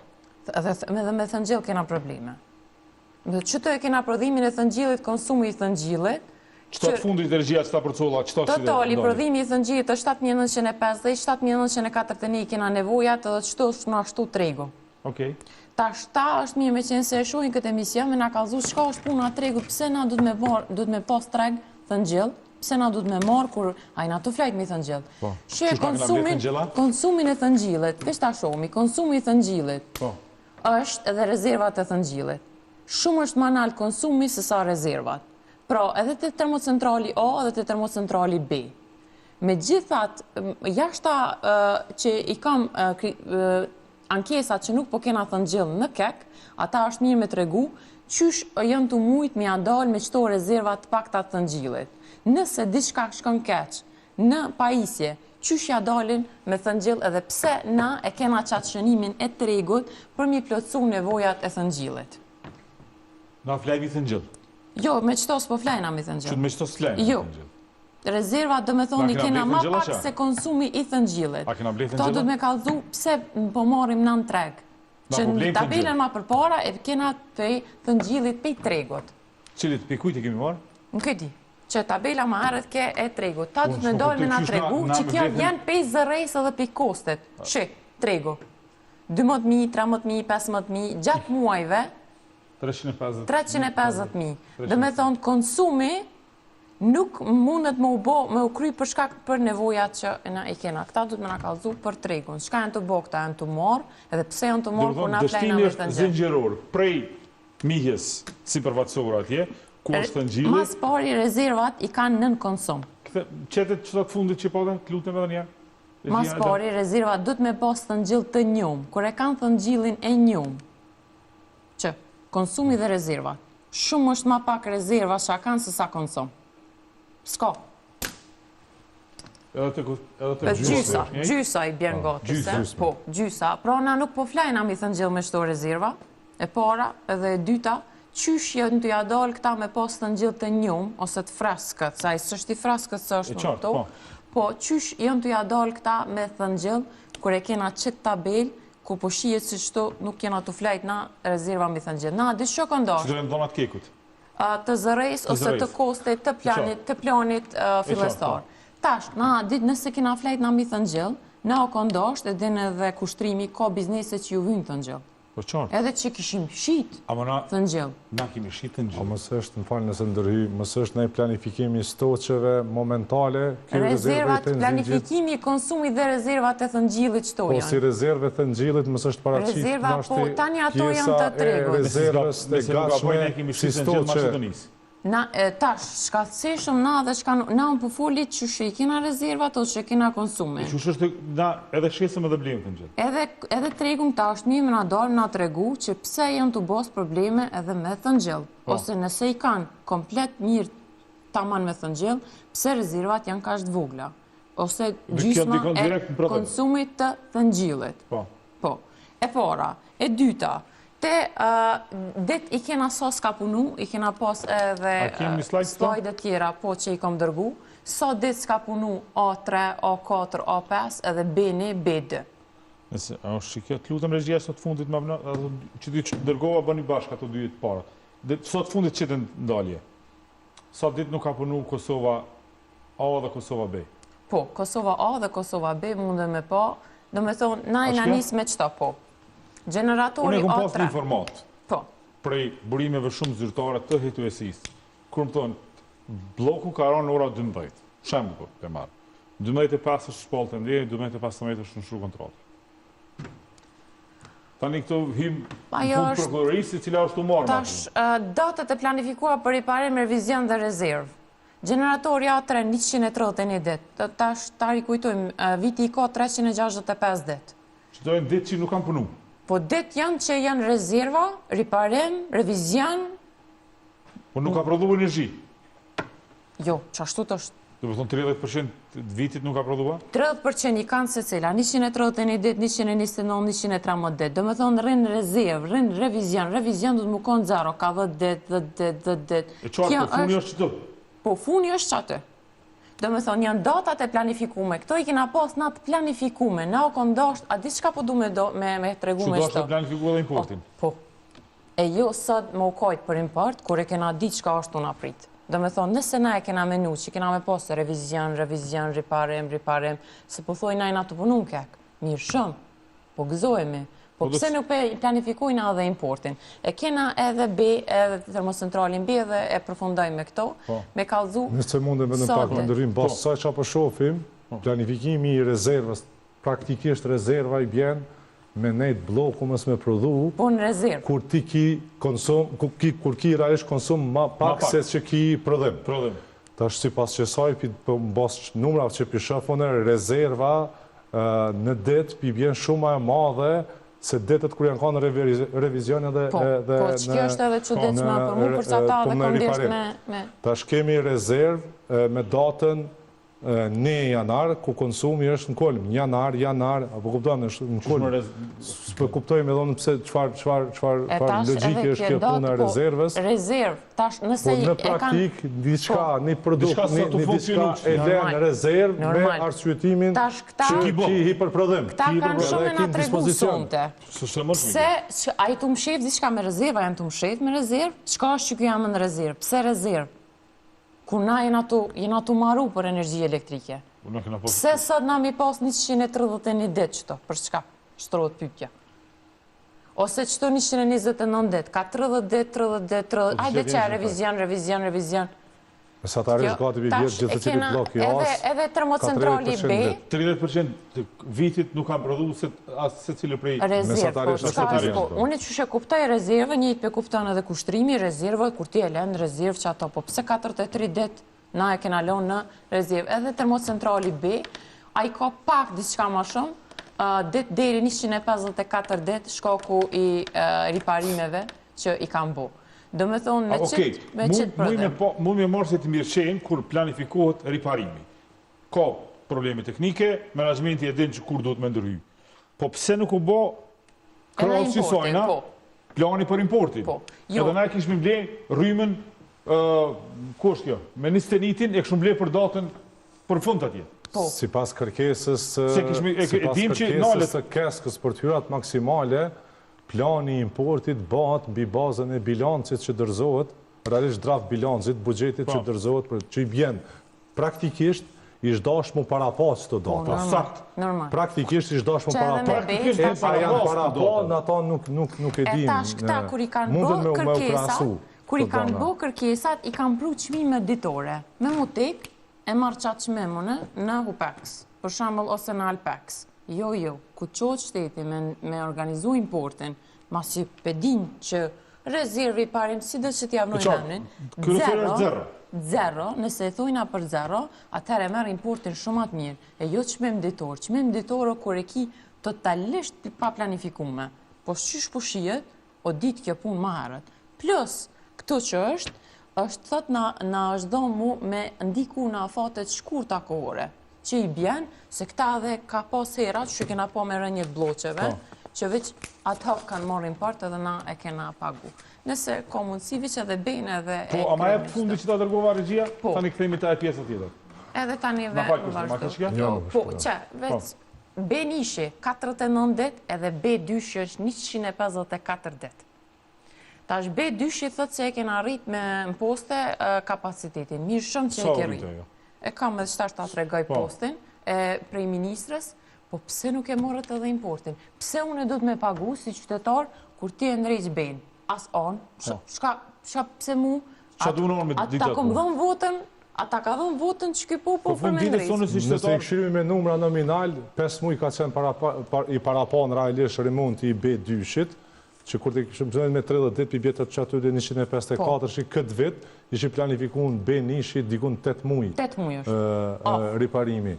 Edhe me thëngjill kena probleme. Qëtu e kena prodhimin e thëngjillit, konsumi i thëngjillit. Qëto të fundit regjia që ta përcolla, qëto që Totali, prodhimi i thëngjillit është 7950, 7941 i kena nevojat edhe qëto është në ashtu tregu. Okej. Tash ta është mirë me qenë se e shohin këtë emision, me na kallzu çka është puna e tregut, pse na duhet me marr, duhet me pas treg thëngjill, pse na duhet me marr kur a jena tu flajt me thëngjill. Po. Që konsumin, konsumin e thëngjillit, veç ta shohmi, konsumi i thëngjillit. Po. Është edhe rezervat e thëngjillit. Shumë është ma nalt konsumi se sa rezervat. Pra, edhe te termocentrali A edhe te termocentrali B. Megjithatë, jashta që i kam ankesat që nuk po kena thëngjill në KEK, ata është mirë me tregu, qysh janë tu mujt me ja dalë me qëto rezerva të pakta të thëngjillit. Nëse diçka shkon keq në pajisje, qysh ja dalin me thëngjill edhe pse na e kena qatë shënimin e tregut për mi plotësu nevojat e thëngjillit. Na flajmë mi thëngjill? Jo, me qëto s'po flajna mi thëngjill. Që me qëto s'flajmë mi jo. thëngjill? Rezerva, do me thonë, i kena ma pak se konsumi i thëngjillit. A kena ble thëngjill? Këto do të me kallzu pse po marrim na në treg. Që po në tabelën ma përpara e kena prej thëngjillit prej tregut. Cilit, prej kujt e kemi marrë? Nuk e di. Që tabela ma herët ke e tregut. Ta do të me dalë me na tregu, që kjo vjen prej ZRrE-së edhe prej KOSTT-it. Që, tregu. 12.000, 13.000, 15.000, gjatë muajve, 350.000. Do me thonë, konsumi nuk mundet me u bo, me u kry për shkak për nevojat që na i kena. Këta duhet me na kallzu për tregun. Çka janë tu bo këta, janë tu marrë, edhe pse janë tu marrë, kur na flajna me thëngjillë. Zinxhiror, prej mihjes sipërfaqësore atje, ku është thëngjilli? Mas pari rezervat i kanë nën konsum. Qetet qëto të fundit që po dhe, të lutem edhe njëherë? Mas pari rezervat duhet me pas thëngjill të njum. Kur e kanë thëngjillin e njum, që konsumi dhe rezervat. Shumë është ma pak rezerva që a kanë se sa konsum. S'ka. Edhe të, edhe të gjysa. Gjysa i bjen po, gati, se? Po, gjysa. Pra na nuk po flajna mi thëngjill me qëto rezerva, e para, edhe e dyta, qysh janë tu ja dalë këta me pas thëngjill të njum, ose të freskët, se ai s'është i freskët, se është në këto. Po. po, qysh janë tu ja dalë këta me thëngjill, kur e kena qëtë tabel, ku po shihet se qëto nuk jena tu flajt na rezerva mi thëngjill. Na, di që kanë dashtë. Qëto janë dhënat KEK-ut? Të ZRrE-së ose të KOSTT-it, të planit, të planit fillestar. Po. Tash, na, dit nëse kena flajt na mi thëngjill, na o kanë dashtë, edhe edhe kushtrimi, ka biznese që ju vynë thëngjill. Po qartë. Edhe që kishim shit thëngjill. Na kemi shit thëngjill. A mos është, më falë nëse ndërhy, mos është një planifikim i stoqeve momentale, kjo rezerva e Planifikimi i konsumit dhe rezervat e thëngjillit qëto janë. Po si rezervë e thëngjillit mos është paraqit Rezerva, po, tani ato janë të pjesa e rezervës të gatshme si stoqe. Na, tash, çka thëshëm na dhe çka na unë po foli qysh i kena rezervat ose që kena konsumin. E qysh është na edhe shesim edhe blejmë thëngjill. Edhe edhe tregun këta është mirë me na dalë me na tregu që pse janë tu pas probleme edhe me thëngjill. Po. Ose nëse i kanë komplet mirë taman me thëngjill, pse rezervat janë kaq të vogla. Ose gjysma e konsumit të thëngjillit. Po. Po. E para, e dyta, te det i kena sa s'ka punu, i kena pas edhe slajde tjera, po që i kom dërgu, sa dit s'ka punu A3, A4, A5 edhe B1, B2. Nëse, a është që kjo, të lutem regjia sot fundit, më vëna, që ti që dërgova bëni bashkë ato dy të para. Dhe sot fundit që të ndalje. Sa dit nuk ka punu Kosova A dhe Kosova B? Po, Kosova A dhe Kosova B mundë me pa, do me thonë, na i na nis me qëta, po. Gjeneratori A3. Unë e kom pas një informat. Po. Prej burimeve shumë zyrtare të hetuesisë. Kur më thonë, bloku ka ranë në ora 12, shembull po e marr. 12.05 është shpallë tenderi, 12.15 është nënshkru kontrata. Tani këto him në punë prokurorisë, e cila është tu marrë. Tash, datat e planifikua për riparim, revizion dhe rezervë. Gjeneratori A3, 131 ditë. Tash, ta rikujtojmë, viti i ka 365 ditë. Qëto janë ditë që nuk kanë punu? Po ditë janë që janë rezerva, riparim, revizion. Po nuk ka prodhu energji? Jo, qashtu të është. Do me thonë 30% të vitit nuk ka prodhua? 30% i kanë secila, 131 ditë, 129, 113 ditë. Do me thonë rrinë rezervë, rrinë revizion, revizion do të me konë zero, ka 10 ditë, 10 ditë, 10 ditë. E qartë, po funi është qëtu? Po funi është qaty. Do me thonë, janë datat e planifikume, këto i kena pas na të planifikume, na o konë dasht, a di çka po du me, do, me, me tregu me qëto? Që dasht të planifiku edhe importin? Po, E jo sot me u kajt për import, kur e kena dit çka është tu na prit. Do me thonë, nëse na e kena menu që kena me pas revizion, revizion, riparim, riparim, se po thojnë na jena tu punu në KEK. Mirë shumë, po gëzohemi. Po, po pse nuk pe planifikojna edhe importin? E kena edhe B, edhe termocentralin B dhe e përfundoj me këto, po. me kallzu... Nëse mundem vetëm pak me ndërhy, po sa që po shofim, po. planifikimi i rezervës Praktikisht rezerva i bjen me nejt blloku mos me prodhu. Po në rezervë. Kur ti ki konsum, kur ki, kur ki realisht konsum ma pak se që ki prodhim. Prodhim. Tash sipas qësaj, po mbas numrave që pi shof unë, rezerva në ditë pi bjen shumë ma e madhe se ditët kur janë kanë revizion edhe po, edhe po, që kjo është edhe çuditshme për mu për ata po dhe kom desht me, me... Tash kemi rezervë me datën Një janar, ku konsumi është në kulm, janar, janar, apo kupton, është në kulm. S'po kuptojmë edhe unë pse çfarë çfarë çfarë çfarë logjike është kjo puna e po, rezervës. Rezervë, tash nëse po, në praktikë diçka, po. një produkt, një një diçka e lën në rezervë me arsyetimin që ki hiperprodhim. Këta kanë shumë me na tregu sonte. Pse, a je tu mshef diçka me rezervë, a janë tu mshef me rezervë? Çka është që kjo janë në rezervë? Pse rezervë? Kur na jena tu, jena tu maru për energji elektrike. Pse sot na mi pas 131 ditë qëto, për çka? Shtrohet pyetja. Ose qëto 129 ditë, ka 30 ditë, 30 ditë, 30, ajde që revizion, revizion, revizion. Mesatarisht gati bi vjetë gjithsecili bllok i asë. Edhe termocentrali B. 30% të vitit nuk kanë prodhu se as secili prej Rezervë, po, çka është po, unë qysh e kuptoj rezervën, njëjtë pe kupton edhe kushtrimi, rezervë, kur ti e lën rezervë që ato, po pse 43 ditë na e kena lënë në rezervë. Edhe termocentrali B, ai ka pak diçka ma shumë, ditë deri 154 ditë shkaku i riparimeve që i kanë bo. Do me thonë, me qitë, me qitë prodhim. Po, Mund me marrë si të mirëqenë kur planifikohet riparimi. Ka probleme teknike, menaxhmenti e din që kur duhet me ndërhy. Po pse nuk u bo krahas qësajna po. plani për importin? Po. Jo. Edhe na e kishim ble rrymën, ku është kjo? Me 21-tin e kishim ble për datën për fund atje. Po. Sipas kërkesës, Se kishim, e, e dim që nalet... së KESCO-s për të hyrat maksimale, plani i importit bëhet mbi bazën e bilancit që dorëzohet, realisht draft bilancit, buxhetit që po. dorëzohet për që i bjen Praktikisht, ish dashtë mu parapa qëto po, data. Sakt. Normal. Praktikisht ish dashtë mu parapa. Praktikisht e a janë parapa, në ata nuk, nuk, nuk e dim. E tash këta, kur i kanë bo kërkesat, kur i kanë bo kërkesat, i kanë pru çmime ditore. Me mu tek, e marr qatë çmim unë në HUPEX, për shembull ose në Alpex. Jo, jo, ku çohet shteti me, me organizu importin, masi pe din që Rezervë, riparim, sido që t'ia vnojnë emrin, zero, zero, nëse e thojna për zero, atëherë e merr importin shumë ma të mirë, e jo çmim ditor, çmim ditor o kur e ki totalisht pa planifikume, po qysh po shihet, o ditë kjo punë ma herët. Plus, këtu që është, është thot na, na është dhonë mu me ndiku në afate të shkurta kohore. që i bjen, se këta edhe ka pas hera që kena pa me rënie t'blloqeve, po. që veç ad hoc kanë marrë import edhe na e kena pagu. Nëse ka mundësi, veç edhe bejnë edhe po, e A ma jep fundi që ta dërgova regjia, po. tani kthehemi te pjesa tjetër. Edhe tani ve vazhdo. Jo, po, që, veç po. B njëshi, 49 dit, edhe B dyshi është 154 dit. Tash B dyshi thot se e kena rrit me në poste kapacitetin. Mirë shumë që e ke rrit. E kam edhe qetash ta tregoj po. postin e prej ministres, po pse nuk e morët edhe importin? Pse unë do të me pagu si qytetar kur ti e ndreq B-në? As on, po. shka, shka pse mu? Qa du në me Ta kom dhonë votën? Ata ka dhënë votën që ky popull për me ndreq. Nëse i kqyrim me numra nominal, 5 muj ka qenë i parapanë realisht remonti i B2-shit, që kur të kishim me 30 ditë, pi bje të qaty dhe 154, që këtë vit, ishin planifikun B1-shi dikun 8 muj. 8 muj është. Riparimi.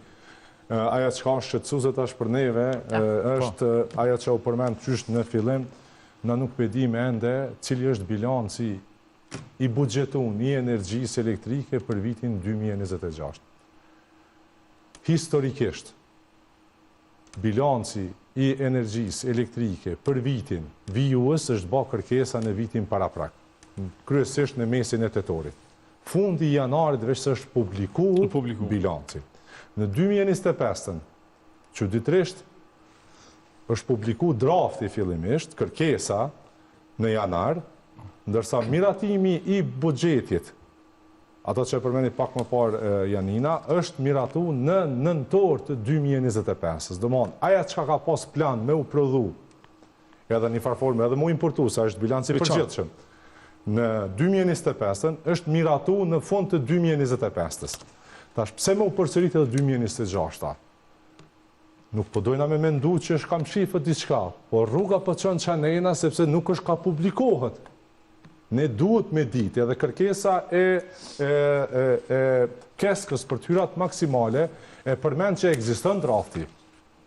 Ajo çka është shqetësuese tash për neve, është ajo që u përmend qysh në fillim, na nuk pe dimë ende cili është bilanci i buxhetun i energjisë elektrike për vitin 2026. Historikisht, bilanci i energjisë elektrike për vitin vijues është ba kërkesa në vitin paraprak, kryesisht në mesin e tetorit. Fundi i janarit veç se është publiku, publiku. bilanci. Në 2025-ën, çuditërisht, është publiku drafti fillimisht, kërkesa në janar, ndërsa miratimi i buxhetit, ato që e përmendi pak më parë Janina, është miratu në nëntor të 2025-ës. Domethënë, aja çka ka pas plan me u prodhu, edhe një farë forme edhe mu importu, se është bilanci i përgjithshëm. Në 2025-ën është miratu në fund të 2025-ës. Tash, pse me u përsërit edhe 2026-a? Nuk po dojna me mendu që është ka mshifët diçka, po rruga po çon qanena sepse nuk është ka publikohet. Ne duhet me ditë edhe kërkesa e, e, e, e KESCO-s për të hyrat maksimale e përmend që ekziston drafti,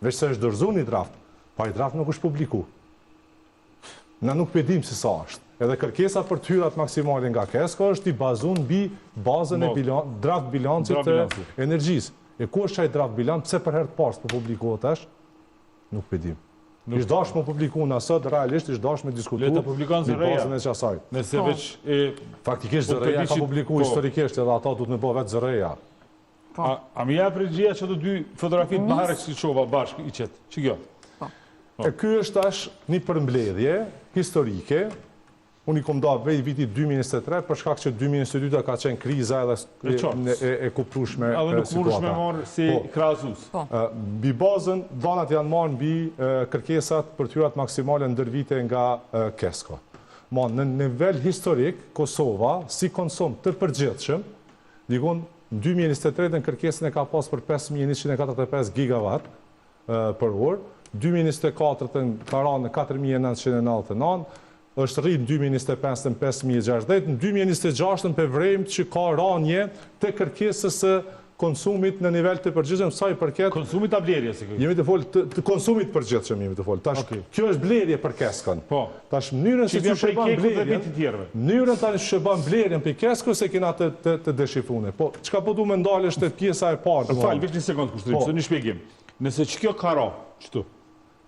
veç se është dorëzu një draft, pa ai draft nuk është publiku. Na nuk pe dim se sa është. Edhe kërkesa për të hyrat maksimale nga KESCO është i bazun mbi bazën e bilan, draft bilancit të energjisë. E ku është qaj draft bilanc, pse për herë të parë s'po publikohet tash? Nuk pe dim. Nuk Ish dash me publiku na sot, realisht ish dash me diskutu Le të publikon mbi bazën e qasaj. Nëse po. veç e Faktikisht po ZRRE-ja ka publiku po. historikisht edhe ato duhet me bo vetë ZRRE-ja. Po. A, a më jep regjia që të dy fotografitë më herët që çova bashkë i qet. Që kjo? Po. po. E ky është tash një përmbledhje historike. Unë i kom da prej vitit 2023 për shkak që 2022 ka qenë kriza edhe e, e, e kuptueshme Edhe nuk mundesh me marrë si po. krahasues. Po. Mbi bazën, dhanat janë marrë mbi kërkesat për t'hyrat maksimale ndër vite nga KESCO. Ma në nivel historik, Kosova, si konsum të përgjithshëm, Dikun, në 2023 kërkesën e ka pas për 5145 gigawatt për orë, 2024 ka ra në 4999, është rrit në 2025 në 5060, në 2026 pe vrejmë që ka ranje të kërkesës së konsumit në nivel të përgjithshëm sa i përket konsumit a blerjes e Jemi të fol të, të konsumit të përgjithshëm jemi të fol. Tash okay. kjo është blerje për KESCO-n. Po. Tash mënyrën se qysh e bën blerjen. Mënyrën tani qysh e bën blerjen për KESCO-s e kena të të, të deshifrune. Po çka po du me ndalë është pjesa e parë. Më fal, veç një sekondë Kushtrim, po. një shpjegim. Nëse që kjo ka ra, qëtu.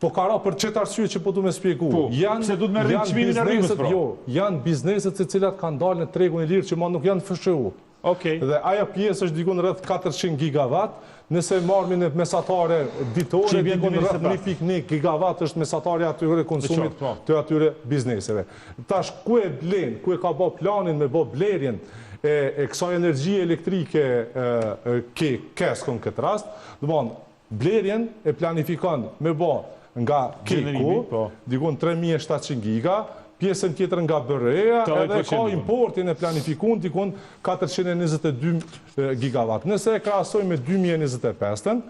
Po ka ra për qëtë arsye që po du me spjegu. Po, janë, pse duhet me rritë çmimin e rrymës, pra? Jo, janë bizneset të cilat kanë dalë në tregun e lirë që ma nuk janë FSHU. Okej. Dhe ajo pjesë është dikun rreth 400 gigawatt, nëse marrim në mesatare ditore, dikun rreth 1.1 gigawatt është mesatarja atyre konsumit po. të atyre bizneseve. Tash ku e blen, ku e ka bo planin me bo blerjen e, e kësaj energjie elektrike e, e, ke KESCO në këtë rast, domthon Blerjen e planifikon me bo nga KEK-u, po. dikun 3700 giga, pjesën tjetër nga BRE-ja, edhe ka importin e planifikun dikun 422 gigawatt. Nëse e krahasojmë me 2025-ën,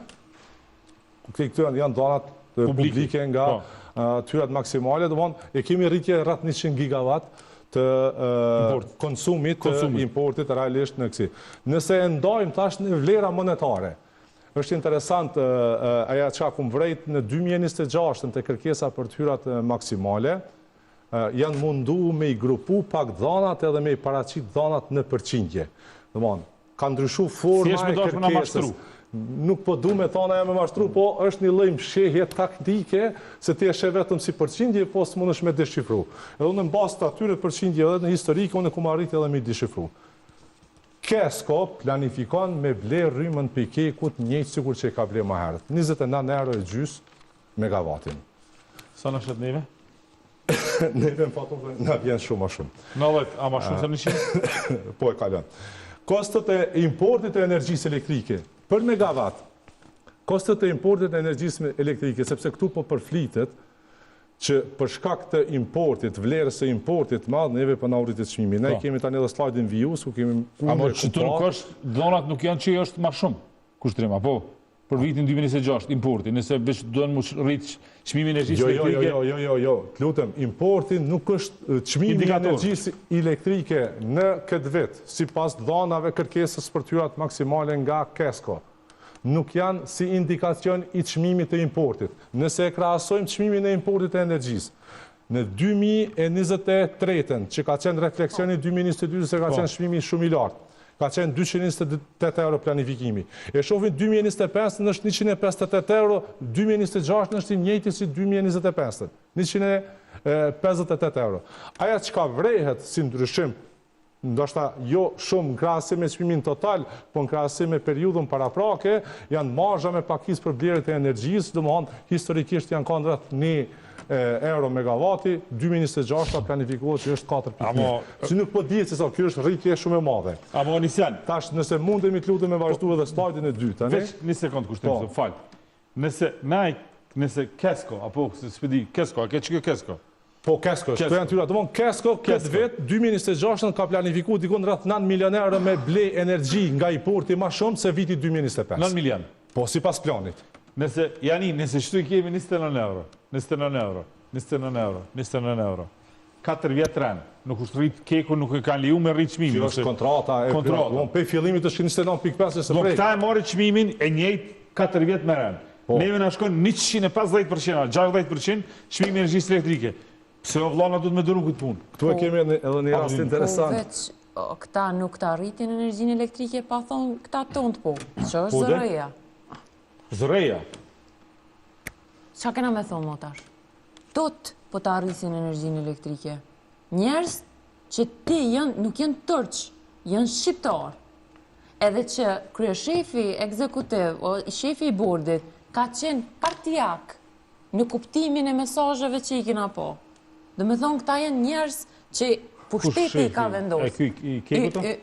këto janë dhanat publike nga po. t'hyrat maksimale, domthon e kemi rritje rreth 100 gigawatt të konsumit të importit realisht në kësi. Nëse e ndajmë tash në vlera monetare, Është interesant aja çka kum vrejt në 2026 te kërkesa për të hyrat maksimale, janë mundu me i grupu pak dhanat edhe me i paraqit dhanat në përqindje. Domthon, ka ndryshu forma e kërkesës. Nuk po du me thonë aja me mashtru, po është një lloj mshehje taktike, se ti e sheh vetëm si përqindje, po s'mundesh me deshifru. Edhe unë në bazë të atyre përqindje edhe në historike, unë kum arrit edhe me i deshifru. KESCO planifikon me ble rrymën prej KEK-ut njëjtë sikur që e ka ble më herët, 29 euro e gjys megavatin. Sa na shet neve? Neve në faturë na vjen shumë më shumë. 90, a ma shumë se 100? Po e kalon. Kostot e importit të energjisë elektrike për megavat, kostot e importit të energjisë elektrike, sepse këtu po përflitet. Që për shkak të importit, vlerës së importit të madh, neve po na u rritet çmimi. Ne po. kemi tani edhe slajdin vijues ku kemi Ama qëtu nuk është, dhonat nuk janë që është ma shumë. Kushtrim, apo? Për vitin 2026, importi, nëse veç don mu rrit çmimin e energjisë jo, jo, elektrike. Jo, jo, jo, jo, jo, të lutem, importi nuk është çmimi i energjisë elektrike në këtë vit, sipas dhanave kërkesës për t'hyrat maksimale nga KESCO. Nuk janë si indikacion i çmimit të importit. Nëse e krahasojmë çmimin e importit të energjisë, në 2023-ën, që ka qenë refleksioni 2022 se ka po. qenë çmimi shumë i lartë, ka qenë 228 euro planifikimi. E shohim 2025-ën është 158 euro, 2026-ën është i njëjti si 2025-ën, 158 euro. Aja çka vrehet si ndryshim ndoshta jo shumë në krahasim me çmimin total, po në krahasim me periudhën paraprake, janë marzha me pakicë për blerjet e energjisë, domethonë historikisht janë kanë rreth 1 euro megavati, 2026 planifikohet që është 4.1. Si nuk po dihet se sa, kjo është rritje shumë e madhe. Amo Nisian. Tash, nëse mundemi të lutem me vazhdu edhe slajdin e dytë, tani? Veç një sekond, Kushtrim, po. se fal. Nëse naj, nëse Kesko, apo se s'pe di, Kesko, a ke që kjo Kesko? Po Kesko, këto janë tyra. Domthon Kesko këtë vit 2026 ka planifiku dikun rreth 9 milion euro me ble energji nga importi ma shumë se viti 2025. 9 milion. Po sipas planit. Nëse jani, nëse qëtu i kemi 29 euro, 29 euro, 29 euro, 29 euro. 4 vjet ren, nuk është rrit keku, nuk e kanë leju me rrit çmimin. Kjo është kontrata e kontrata. Domthon prej fillimit është 29.5 se prej. Këta e marrin çmimin e njëjtë 4 vjet me ren. Po. Neve na shkon 150%, 60% çmimi i energjisë elektrike. Pse o vlla na duhet me duru këtë punë? Këtu e kemi edhe edhe një rast po, interesant. Po veç këta nuk ta rritin energjinë elektrike pa thonë këta tonë po. Që është po, ZRrE-ja? ZRrE-ja. Qa kena me thonë mo tash? Tot po ta rrisin energjinë elektrike. Njerëz që ti janë, nuk janë turq, janë shqiptar. Edhe që kryeshefi ekzekutiv, o shefi i bordit, ka qenë partijak në kuptimin e mesazheve që i kena po. Domethonë, këta janë njerëz që pushteti i ka vendosë.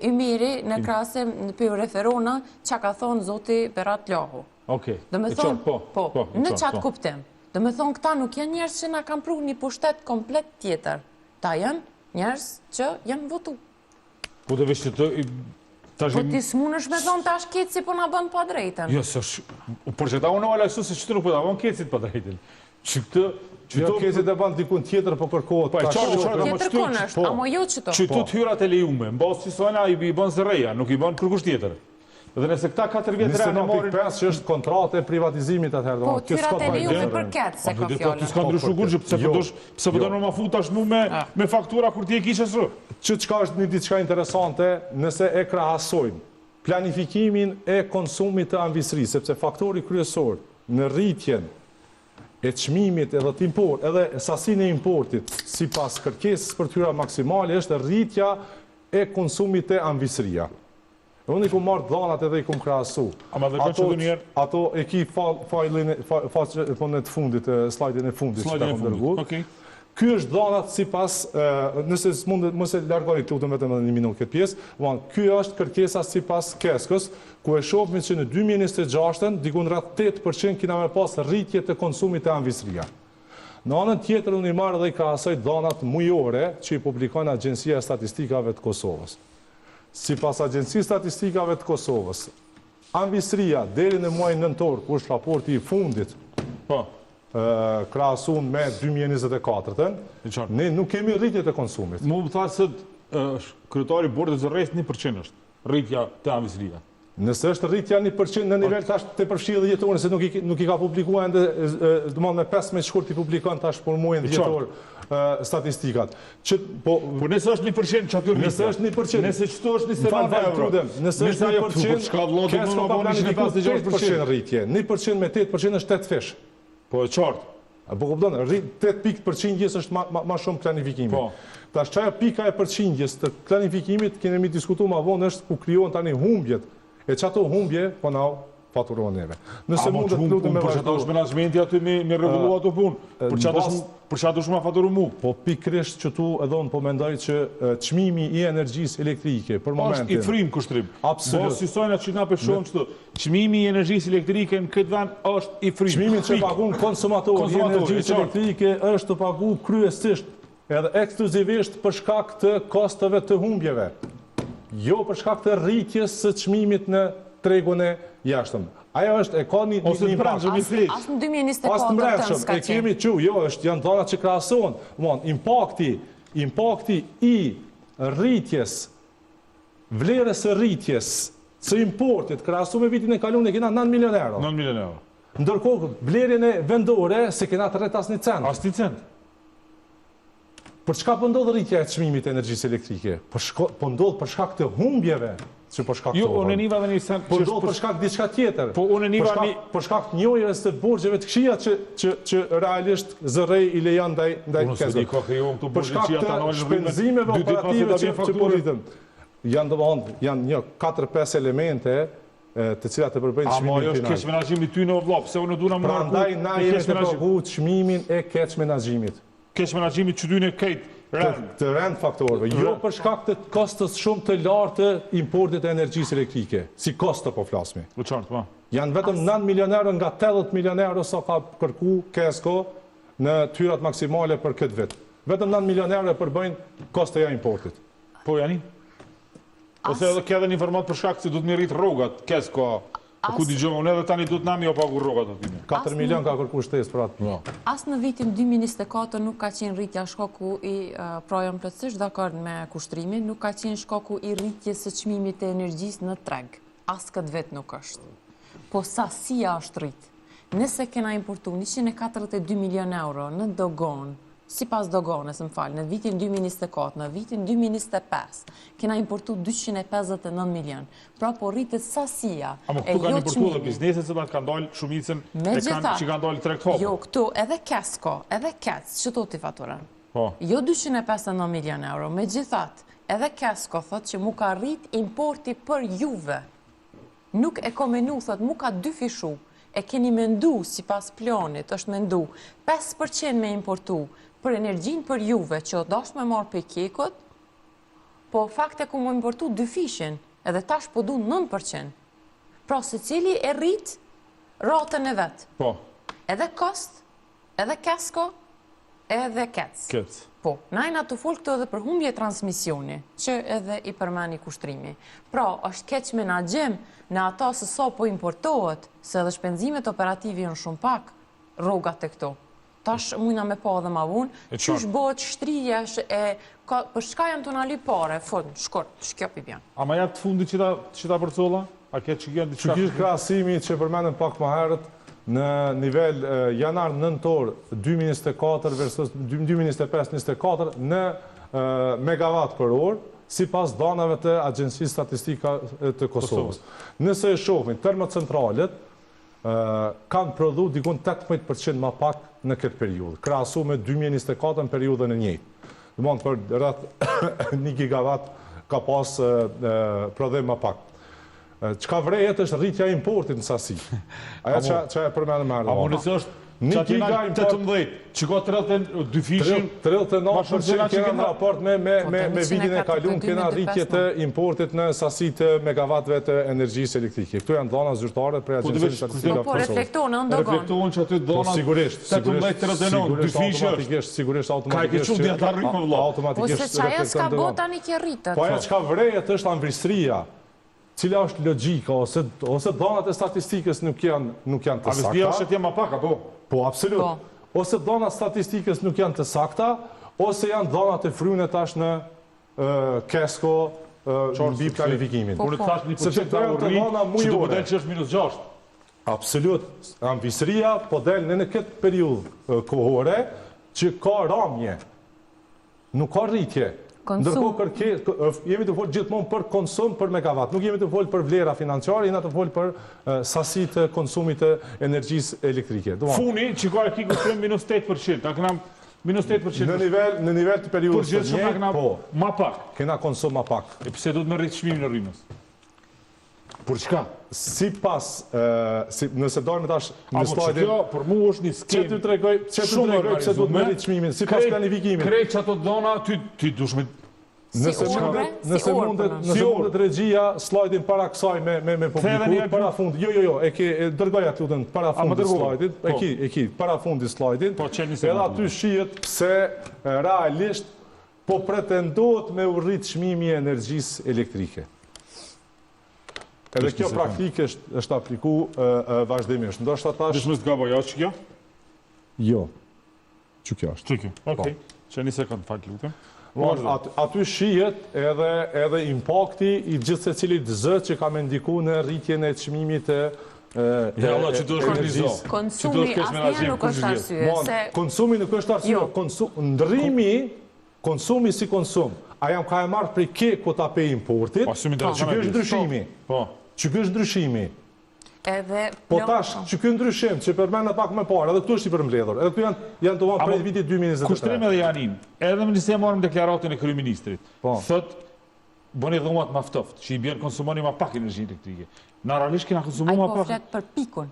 Ymeri, në krahasim, në po ju referona, që ka thonë zoti Berat Lahu. Okej, Domethonë, po, po, po, në qatë po. kuptim. Domethonë, këta nuk janë njerëz që na kanë pru një pushtet komplet tjetër. Ta janë njerëz që janë votu. Po të vesh të... Tash... Po ti s'munësh me thonë tash KEDS-i po na bën padrejtën. Jo, s'është... Por që ta unë ala se që të nuk po ta bën KEDS-it padrejtën. Që këtë... Që jo, KEDS-i e bën dikun tjetër, po kërkohet. Po, e qartë, qartë, ama qëtu... është, po. amo jo qëto. Qëtu të hyrat e lejume, në bazë që sojna i bën ZRrE-ja, nuk i bën kërkush tjetër. Dhe nëse këta 4 vjet re në marrin 29.5 që është kontratë e privatizimit atëherë, Po, të hyrat e lejume për KEDS se ka fjalën. Po, s'ka ndryshu kurgjë, pse po jo. dosh, pse po don ma fut tash mu me ah. me faktura kur ti e kishe së. Që çka është një diçka interesante, nëse e krahasojmë planifikimin e konsumit të amvisërisë, sepse faktori kryesor në rritjen e çmimit edhe të import, edhe sasinë e importit sipas kërkesës për të hyra maksimale është rritja e konsumit të amvisëria. Unë i kum marrë dhanat edhe i kum krahasu. Ama dhe ato, që ato e ki fajlin, faqe, po në të fundit, slajdin e fundit që ta kum dërgu. Okej. Ky është dhanat sipas, nëse s'mundet, mos e largoni të lutem vetëm edhe një minutë këtë pjesë, bon, ky është kërkesa sipas KESCO-s, ku e shohim që në 2026-ën, dikun rreth 8% kina me pas rritje të konsumit të amvisëria. Në anën tjetër unë i marr dhe i krahasoj dhanat mujore që i publikon Agjencia e Statistikave të Kosovës. Sipas Agjencisë Statistikave të Kosovës, amvisëria deri në muajin nëntor, ku është raporti i fundit, po, krahasuar me 2024-ën, ne nuk kemi rritje të konsumit. Mu më tha se kryetari i bordit ZRrE-së 1% është rritja te amvisëria. Nëse është rritja 1% në nivel tash të përfshirë dhjetorin, se nuk i, nuk i ka publikuar ende, domethënë me 15 shkurt i publikon tash për muajin dhjetor statistikat. Që, po, po nëse është 1% që aty rritja? Nëse është 1%, nëse qëtu është 29 euro, nëse është 1%, çka vëlla do të më bëni 156% rritje. 1% me 8% është 8 fish. Po e qartë. A po kupton, 8 pikë përqindjes është ma, ma, ma shumë planifikimi. Po. Tash qajo pika e përqindjes të planifikimit, kemi mi diskutu ma vonë është ku krijohen tani humbjet. E qato humbje, po na. faturohen neve. Nëse mundet të lutem me vazhdu. Për çka është menaxhmenti aty me me rregullu ato punë? Për çka është për çka dush ma faturu mu? Po pikërisht qëtu edhe unë po mendoj që çmimi i energjisë elektrike për momentin është i frymë Kushtrim. Absolut. Po si sojna që na pe shohim këtu. Çmimi i energjisë elektrike në këtë vend është i frymë. Çmimin që pagun konsumatori i energjisë elektrike është tu pagu kryesisht Edhe ekskluzivisht për shkak të kostove të humbjeve, jo për shkak të rritjes së çmimit në tregun e jashtëm. Ajo është e ka një Ose të brendshëm i thjesht. As në 2024 As të brendshëm, e kemi që, jo, është janë dhëna që krahasohen. Domthon, impakti, impakti i rritjes vlerës së rritjes së importit krahasu me vitin e kaluar e kena 9 milion euro. 9 milion euro. Ndërkohë blerjen e vendore s'e kena të rrit asnjë cent. Asnjë cent. Për çka po ndodh rritja e çmimit të energjisë elektrike? Po shko, po ndodh për shkak të humbjeve që po shkaktohen. Jo, unë e niva dhe një sen... Po ndodh për shkak diçka tjetër. Po unë e niva një... Për shkak të njohjes të borxheve të këqija që, që, që realisht ZRRE i lejon ndaj, ndaj Unë s'e di ka krijohen këto borxhe që ata në shpenzimeve operative që, që po rriten. Janë domethënë, janë një 4-5 elemente të cilat e përbëjnë çmimin final. Ama ajo është keqmenaxhimi i tyne o vlla, pse unë duna më Prandaj na jemi tu pagu çmimin e keqmenaxhimit. Keqmenaxhimit që dyne krejt rend. Të rend faktorëve, jo për shkak të kostos shumë të lartë të importit të energjisë elektrike, si kosto po flasmi. U qartë, po. Janë vetëm 9 milion euro nga 80 milion euro sa ka kërku KESCO në të hyrat maksimale për këtë vit. Vetëm 9 milion euro e përbëjnë kostoja e importit. Po, Jani? Ose edhe ke edhe një informatë për shkak se duhet me rrit rrogat, KESCO, po ku dëgjova unë edhe tani duhet na me pagu rrogat aty. 4 milion ka kërku shtesë për atë. Po. As në vitin 2024 nuk ka qenë rritja shkaku i, pra jam plotësisht dakord me Kushtrimin, nuk ka qenë shkaku i rritjes së çmimit të energjisë në treg. As këtë vit nuk është. Po sasia është rrit. Nëse kena importu 142 milion euro në dogonë, sipas doganës, më fal, në vitin 2024, në vitin 2025, kena importu 259 milion. Pra po rritet sasia, Ama e këtu kanë jo importu edhe çmimi. bizneset se kanë dalë shumicën e kanë Megjithatë, që kanë dalë treg të hapur. Jo, këtu edhe Kesko, edhe KEDS, që to t'i faturon. Po. Jo 259 milion euro, megjithatë, edhe Kesko thot që mu ka rrit importi për juve. Nuk e ko menu, thot, mu ka dyfishu. E keni mendu, sipas planit, është mendu, 5% me importu për energjin për juve, që o dash me marrë prej KEK-ut, po fakte ku mu importu dyfishin, edhe tash po du 9%. Pra, secili e rrit ratën e vet. Po, Edhe KOSTT, edhe Kesko, edhe KEDS. KEDS. Po, na jena të folë këtu edhe për humbje transmisioni, që edhe i përmeni Kushtrimi. Pra, është keq menaxhim në ato se sa po importohet, se edhe shpenzimet operative janë shumë pak, rrogat e këto. Tash mujna me pa edhe ma vonë, E qysh qartë. bëhet shtrirja e ka, për çka janë të nali pare, fund, shkurt, shkjo pi bjen. A ma jap të fundit që ta që ta përcolla? A ke që janë diçka? Që ky krahasimi që përmendëm pak më herët në nivel janar nëntor 2024 versus 2025-24 në megawatt për orë, sipas dhanave të Agjencisë Statistika të Kosovës. Nëse e shohim, termocentralet kanë prodhu dikun 18% ma pak në këtë periudhë, krahasu me 2024 në periudhën e njëjtë. Domthon për rreth 1 gigawatt ka pas prodhim ma pak. Çka vrehet është rritja e importit në sasi. Ajo që që e përmendëm më herët. A nëse është Një që aty giga import 18, që ka 32 fishin, 39% kena në raport me me Po, me me vitin e kalum kena rritje të importit në sasi të megavatëve të energjisë elektrike. Këto janë dhëna zyrtare prej Po, Agjencisë Statistikave Po, të Kosovës. reflektohen në dogon. Reflektohen që aty Po dhëna sigurisht, 18 sigurisht, 39, dy sigurisht fishi është. automatikisht, sigurisht Ka e ke automatikisht. çu që- dhjetë arrit, më vëlla. Po Automatikisht se qaja s'ka reflekton bo dogan. tani ke rritet. Po ajo çka vrehet është amvisëria. Cila është logjika ose ose dhanat e statistikës nuk janë nuk janë të A sakta. vëzdia është atje ma pak apo? Po, absolut. Po. Ose dhanat statistikës nuk janë të sakta, ose janë dhanat e fryne tash në ë, Kesko ë, mbi planifikimin. Po, Unë të thash një Sepse përqend këto janë u të rrit, dhëna që do mujore. po del që është minus 6. Absolut. Amvisëria po del në në këtë periudhë ë, kohore që ka ramje. Nuk ka rritje. Konsum. Ndërkohë kërke, kë- ë, jemi të folë gjithmonë për konsum për megawatt, nuk jemi të folë për vlera financiare, jemi të folë për ë, sasi të konsumit të energjisë elektrike. Domethënë, Funi që ka e ki kushtrim minus 8%, ta kena minus 8%. në nivel në nivel të periudhës së Përgjithshëm na njëjtë, kena po, ma pak. kena konsum ma pak. E pse duhet me rrit çmimin e rrymës? Për çka? Sipas, si, nëse dojmë tash në slajdin... Apo kjo, për mu është një skemë... Që të tregoj, që të tregoj pse duhet me rrit çmimin, sipas planifikimit. Krejt qato dhona, ty, ty dush me... Nëse mundet, nëse mundet, nëse mundet regjia slajdin para kësaj me me me publiku, para fundit. Jo, jo, jo, e ke dërgoja të lutem para fundit slajdit, e ki, e ki, para fundit slajdit. Po qeni se. Edhe aty shihet pse realisht po pretendohet me u rrit çmimi i energjisë elektrike. Edhe kjo praktikë është është apliku vazhdimisht. Ndoshta tash Dishmë të gaboj, a që kjo? Jo. Që kjo është. Që kjo, okej. Që një sekund, fal lutem. Aty, aty shihet edhe edhe impakti i gjithsecilit zë që ka me ndiku në rritjen e çmimit të Ja, Allah, që duhesh me një Konsumi asnjëherë nuk është arsye. Se... Konsumi nuk është arsye. Jo. Konsum, ndrimi, konsumi si konsum, a jam ka e marrë prej KEK-ut a prej importit, po, që ky është ndryshimi. Po. Që ky është ndryshimi. Edhe Po tash, që ky ndryshim që përmenda pak më parë, edhe këtu është i përmbledhur. Edhe këtu janë janë të prej vitit 2023. Kushtrim edhe Janin, edhe më nëse e marrim deklaratën e kryeministrit. Po. Thot bëni dhomat më ftoft, që i bjen konsumoni më pak energji elektrike. Na realisht kena konsumu më pak. Ai po flet për pikun.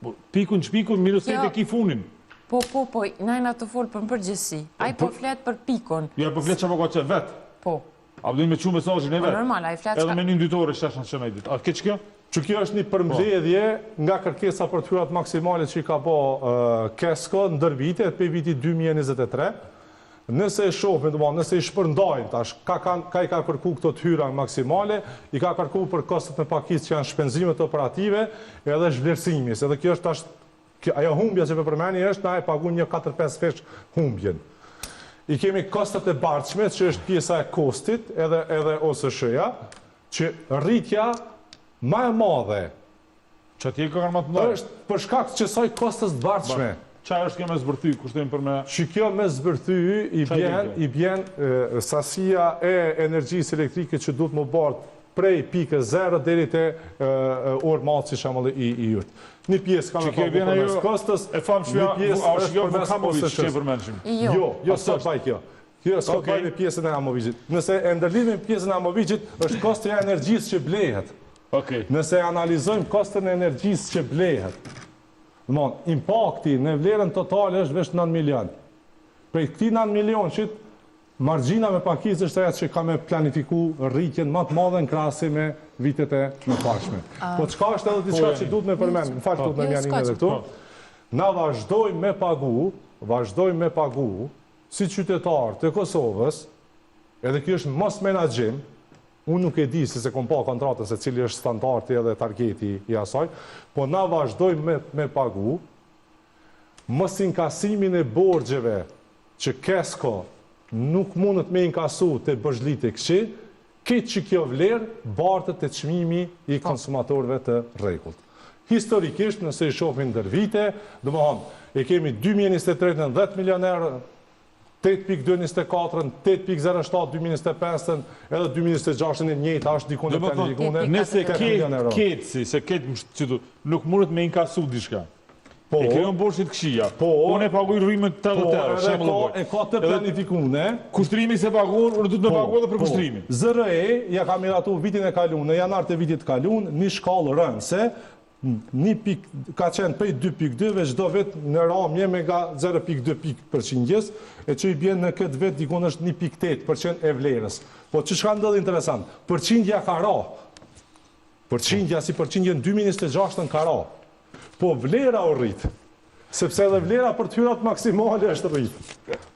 Po, pikun që pikun, minus e ki funin. Po, po, po, na jena tu folë për në përgjithësi. Ai po flet për pikun. Jo, po flet që po ka që vetë. Po. A do me çu mesazhin e vet. Po normal, ai flet. Edhe me një dytore sheshan që me ditë. A keq kjo? Që kjo është një përmbledhje nga kërkesa për të hyrat maksimale që i ka bo KESCO ndër vite, prej vitit 2023. Nëse e shohim, domethënë, nëse i shpërndajmë tash, ka, ka, ka i ka kërku këto të hyra maksimale, i ka kërku për kostot me pakicë që janë shpenzimet operative edhe zhvlerësimi, se edhe kjo është tash Kjo, ajo humbja që po përmeni është na e pagu një 4-5 fish humbjen. I kemi kostot e bartshme, që është pjesa e kostit edhe, edhe OSSH-ja, që rritja ma e madhe Që atje ka kanë më të mëdha. është për shkak që saj kostës të bartshme. Qa është kjo me zbërthy, kushtojmë për me... Që kjo me zbërthy i bjen, i bjen e, sasia e energjisë elektrike që duhet më bart prej pikës 0 deri te orë matësi shembull i i jurt. Një pjesë ka me pagu përmes kostës, e famshmja, një pjesë a është është përmes Vukamović që e OSSH-s. përmendshim? Jo. Jo, jo s'ka të bëjë kjo. Kjo s'ka të bëjë me pjesën e Amoviqit. Nëse e ndërlidhim me pjesën e Amoviqit, është kostoja e energjisë që blehet. Okej. Nëse e analizojmë kostën e energjisë që blehet, domthon impakti në vlerën totale është veç 9 milion. Prej këtij 9 milionshit, Margjina me pakicë është ajo që ka me planifiku rritjen më të madhe në krahasim me vitet e mëparshme. Po çka është edhe diçka që duhet me përmend, më fal duhet me Janin edhe këtu. Na vazhdojmë me pagu, vazhdojmë me pagu si qytetar të Kosovës, edhe kjo është mos menaxhim, unë nuk e di se se kom pa kontratën se cili është standardi edhe targeti i asaj, po na vazhdojmë me, me pagu mos inkasimin e borxheve që KESCO nuk mundet me inkasu te borxhlitë e këqij, krejt që kjo vlerë bartet te çmimi i po. konsumatorëve të rregullt. Historikisht, nëse i shohim ndër vite, domethonë, e kemi 2023-ën 10 milion euro, 8.2 24-ën, 8.07 2025-ën, edhe 2026-ën e njëjta është diku në planifikune, Nëse KEDS-i, se këtë që nuk mundet me inkasu diçka, Po. E krijon borxhe të këqija. Po. Unë e paguaj rrymën 80 po, euro, shembull po, e ka të planifikune. Kushtrimi s'e paguan, unë duhet me po, pagu edhe për po. kushtrimin. ZRRE ja ka miratu vitin e kalun, në janar të vitit të kalun, një shkallë rënëse, një pik, ka qenë prej 2.2 ve çdo vit në ramje me nga 0.2 pikë përqindjes, e që i bjen në këtë vit dikun është 1.8 përqind e vlerës. Po që çka ndodh interesant? Përqindja ka ra. Përqindja si përqindje në 2026 ka ra. Po vlera u rrit. Sepse edhe vlera për të hyrat maksimale është rrit.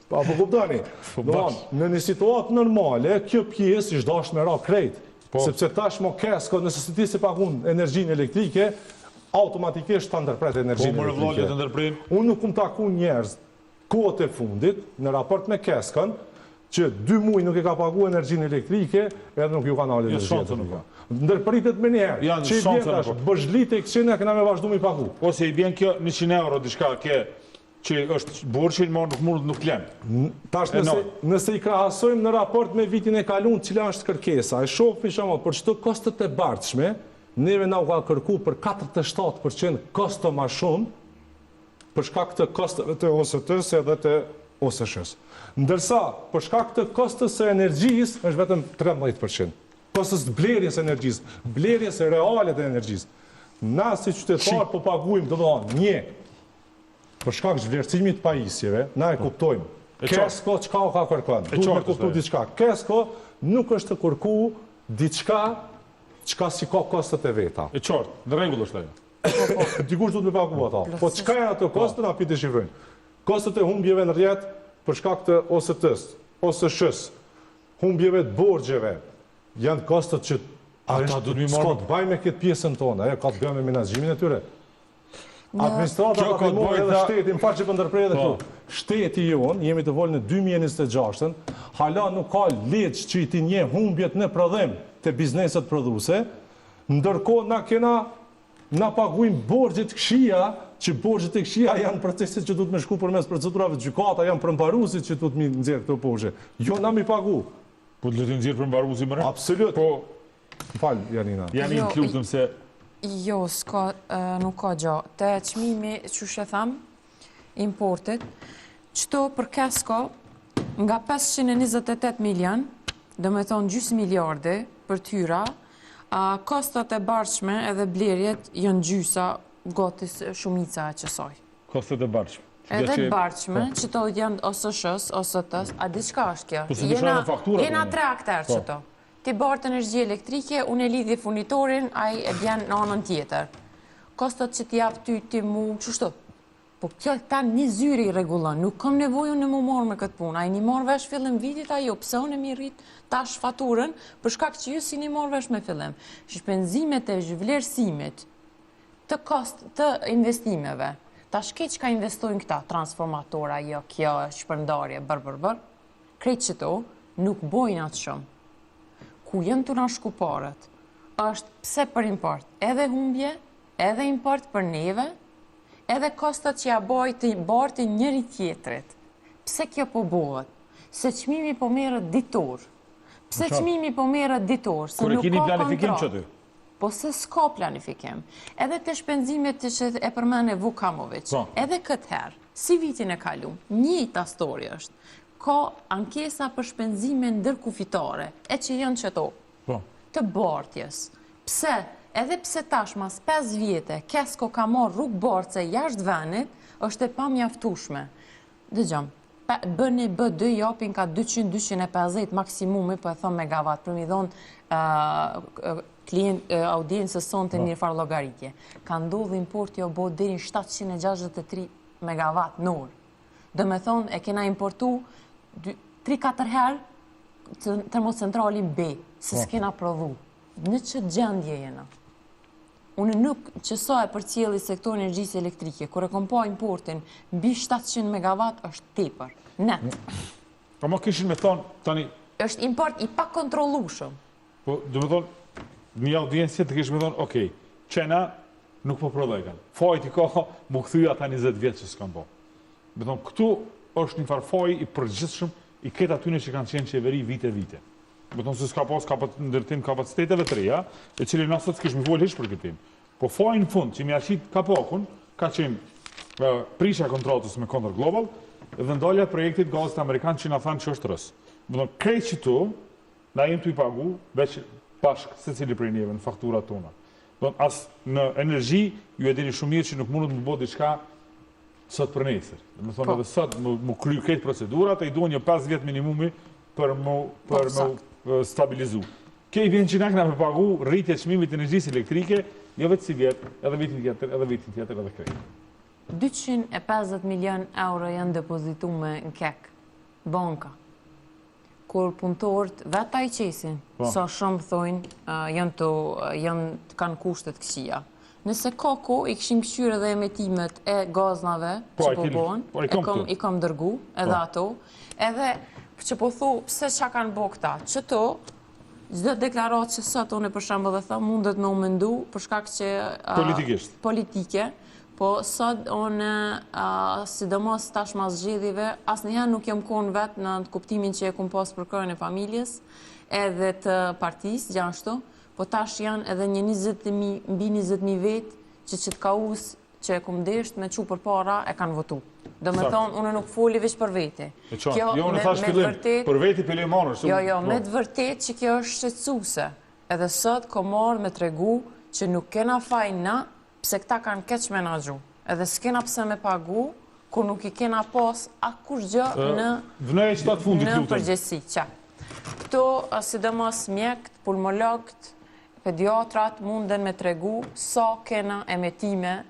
Pa po kuptoni? Po, Domthon, në një situatë normale, kjo pjesë ish dasht me ra krejt. Po. Sepse tashmë KESCO, nëse si ti s'e pagun energjinë elektrike, automatikisht ta ndërpret energjinë po, elektrike. Po, më vëlla, Unë nuk kum taku njerëz kohët e fundit, në raport me KESCO-n, që dy muaj nuk e ka pagu energjinë elektrike, edhe nuk ju ka nalë Jo, energjia shanse nuk elektrike. Ndërpritet menjëherë. Janë Që i shanse bjen tash, nuk ka. borxhlitë e këqij na kena me vazhdu mi pagu. Ose i bjen kjo 100 euro diçka ke që është borxhin, mo nuk mund nuk lën. Tash E, nëse, no. nëse i krahasojmë në raport me vitin e kalun, cila është kërkesa? E shohim shembull për çdo kostot e bartshme, neve na u ka kërku për 47% kosto ma shumë për shkak të kostove të OST-së edhe të OSSH-së. Ndërsa, për shkak të kostës së energjisë është vetëm 13%. Kostos të blerjes së energjisë, blerjes reale të energjisë. Na si qytetarë po paguajmë, domethënë, një për shkak të zhvlerësimit të pajisjeve, na e po. kuptojmë. Kesko çka o ka kërkon? Duhet me kuptu diçka. Kesko nuk është kërku diçka çka s'i ka kostot e veta. E qartë, në rregull është ajo. Po, po. Dikush duhet me pagu ato. Po çka janë ato kosto, na pi deshifrojmë. Kostot e humbjeve në rrjet për shkak të OST-s, OSSH-s, humbjeve të borxheve, janë kostot që ata do të marrë. S'ka të bëjë me këtë pjesën tonë, ajo ka të bëjë me menaxhimin e tyre. Administrata tatimore edhe shteti, më fal që po ndërprej edhe po. këtu. Shteti jonë, jemi tu folë në 2026-ën, hala nuk ka ligj që i t'i njeh humbjet në prodhim të bizneset prodhuese, ndërkohë na kena Na paguajmë borxhe të këqija, që borxhet e këqija janë procese që duhet me shku përmes procedurave të gjykata, janë përmbaruesit që duhet mi nxjerr këto borxhe. Jo na mi pagu. Po le t'i nxjerr përmbaruesi more? Absolut. Po Më fal, Janina. Janina, të lutem se Jo, s'ka, nuk ka gjo. Te çmimi, qysh e tham, importit, qëto për Kesko, nga 528 milion, do me thonë gjysë miliardi për t'hyra, kostot e bartshme edhe blerjet janë gjysa, gati shumica e qësaj. Kostot e bartshme? Edhe të bartshme, po. qëto janë OSSH-s, OST-s, a di çka është kjo? Po jena, jena tre akterë po. qëto. Ti bart energji elektrike, unë e lidhi furnitorin, ai e bjen në anën tjetër. Kostot që t'i jap ty, ti mu, qështu? Po kjo ta një zyre i rregullon, nuk kam nevojë unë me u marrë me këtë punë. A jeni marrë vesh fillim vitit a jo? Pse unë mi rrit tash faturën për shkak që ju s'jeni marrë vesh me fillim. Shpenzimet e zhvlerësimit të kost të investimeve. Tash ke çka investojnë këta transformatora, jo kjo shpërndarje bër bër bër. Krejt qëto nuk bojnë atë shumë. Ku janë tu na shku paret? Është pse për import, edhe humbje, edhe import për neve, edhe kostot që ja baj të bartin njëri tjetrit. Pse kjo po bohet? Se çmimi po merret ditor. Pse çmimi po merret ditor? Se nuk ka planifikim që ty? Po se s'ka planifikim. Edhe te shpenzimet që e përmene Vukamovic, po. edhe këtë herë, si vitin e kalum, njëjta story është. Ka ankesa për shpenzime ndërkufitare, e që janë qëto. Po. Të bartjes. Pse? Edhe pse tash mas 5 vjete Kesko ka marrë rrugë bartëse jashtë venit, është e pamjaftueshme. Dëgjom, B1, B2 japin ka 200-250 maksimumi, po e thom megawatt, për mi dhonë klient, audiencës sonë të po. një farë llogaritje. Ka ndodhë importi o bo deri 763 megawatt në orë. Do me thonë, e kena importu 3-4 herë termocentralin B, se po. s'kena prodhu. Në qët gjendje jena. Unë nuk që sa e përcjelli sektorin e energjisë elektrike, kur e kom pa importin mbi 700 megawatt është tepër, net. Po më kishin me thonë, tani... është import i pakontrollushëm. Po, do me thonë, një audiencë të kishin me thonë, okej, qena nuk po prodhojkan. Fajt i ka, mu kthy ata 20 vjetë që s'kan bo. Me thonë, këtu është një farë faji i përgjithshëm i këtë atyne që kanë qenë qeveri vite vite. Me thonë se s'ka pas kapac, ndërtim kapaciteteve të reja, e cili na sot s'kishim folë hiç për këtë temë. Po faji në fund që m'ia qit kapakun, ka qenë prishja e kontratës me Conor Global dhe ndalja e projektit gazit amerikan që na thanë që është rus. Me thonë, krejt qëto, na jemi tu i pagu, veç bashkë secili prej neve në fakturat tona. Do as në energji, ju e dini shumë mirë që nuk mundet me bo diçka sot për nesër. Do të thonë po. edhe sot mu kry krejt procedurat, e i duhen një 5 vjet minimumi për mu po, për mu stabilizu. Kjo i vjen që na kena me pagu rritje çmimit të energjisë elektrike, jo vetë si vjet, edhe vitin tjetër, edhe vitin tjetër, edhe krejt. 250 milion euro janë depozitume në KEK, banka. Kur punëtorët vetë i qesin, po. sa shumë thojnë, janë të, janë, kanë kushtet këqija. Nëse ka ko, i kishim këqyrë edhe emetimet e gaznave po, që po bohen, po, i kom, i kom dërgu edhe po. ato, edhe që po thu, pse ça kanë bo këta, qëto, çdo deklaratë që sot unë për shembull dhe thom, mundet me u mendu, për shkak që... Politikisht. Politike, po sot unë, sidomos tash mas zgjedhjeve, asnjëherë nuk jam konë vetë në kuptimin që e kum pas përkrahjen e familjes, edhe të partisë, gjithashtu, Po tash janë edhe një 20.000, mbi 20.000 vetë që qët kauzë që e kum desht me çu përpara e kanë votu. Do me thonë, unë nuk foli veç për veti. Kjo, jo, unë thash fillim, për veti për limonër. Jo, jo, me të vërtet që kjo është shqetësuese. Edhe sot kom ardhë me tregu që nuk kena faj na pse këta kanë keq menaxhu. Edhe s'kena pse me pagu kur nuk i kena pas akurgjë në Vënoje qëta të fundit, në lutem. përgjithësi. Qa. Këto, sidomos mjekët, pulmologët, pediatrat munden me tregu sa kena emetime,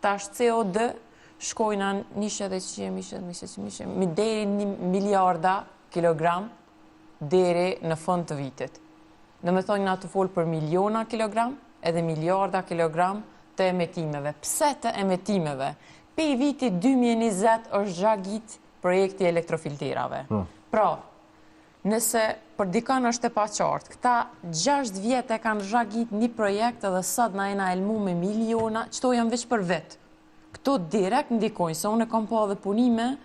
tash CO2 shkojna 100 100 100 deri një miliarda kilogram deri në fund të vitit. Domethonë na tu folë për miliona kilogram edhe miliarda kilogram të emetimeve. Pse të emetimeve? Pej vitit 2020 është zhagit projekti elektrofilterave. Po. Pra, nëse për dikën është e paqartë, këta 6 vjet e kanë zhagit një projekt edhe sot na jena helmu me miliona, qëto janë veç për vit. Këto direkt ndikojnë, se unë e kam pa edhe punime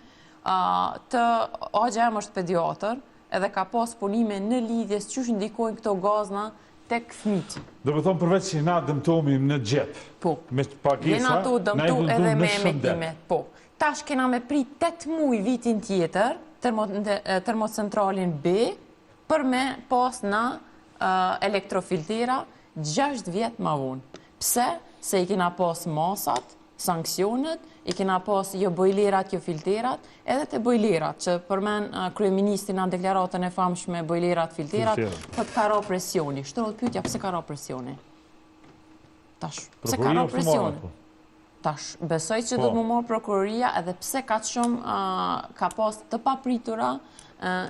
të axha jem është pediatër, edhe ka pas punime në lidhje se qysh ndikojnë këto gazna tek fëmijët. Domethonë përveç që na dëmtohemi në xhep, po. me pagesa, jena tu dëmtu edhe me emetime. Po. Tash kena me prit 8 muj vitin tjetër, termocentralin B, për me pas na elektrofiltera 6 vjet ma vonë. Pse? Se i kena pas masat, sanksionet, i kena pas jo bojlerat, jo filterat, edhe te bojlerat, që përmen kryeministri në deklaratën e famshme bojlerat, filterat, thotë ka ra presioni. Shtrohet pyetja pse ka ra presioni? Tash, pse ka ra presioni? Po. Tash, besoj që do të më marrë prokuroria edhe pse kaq shumë ka pas të papritura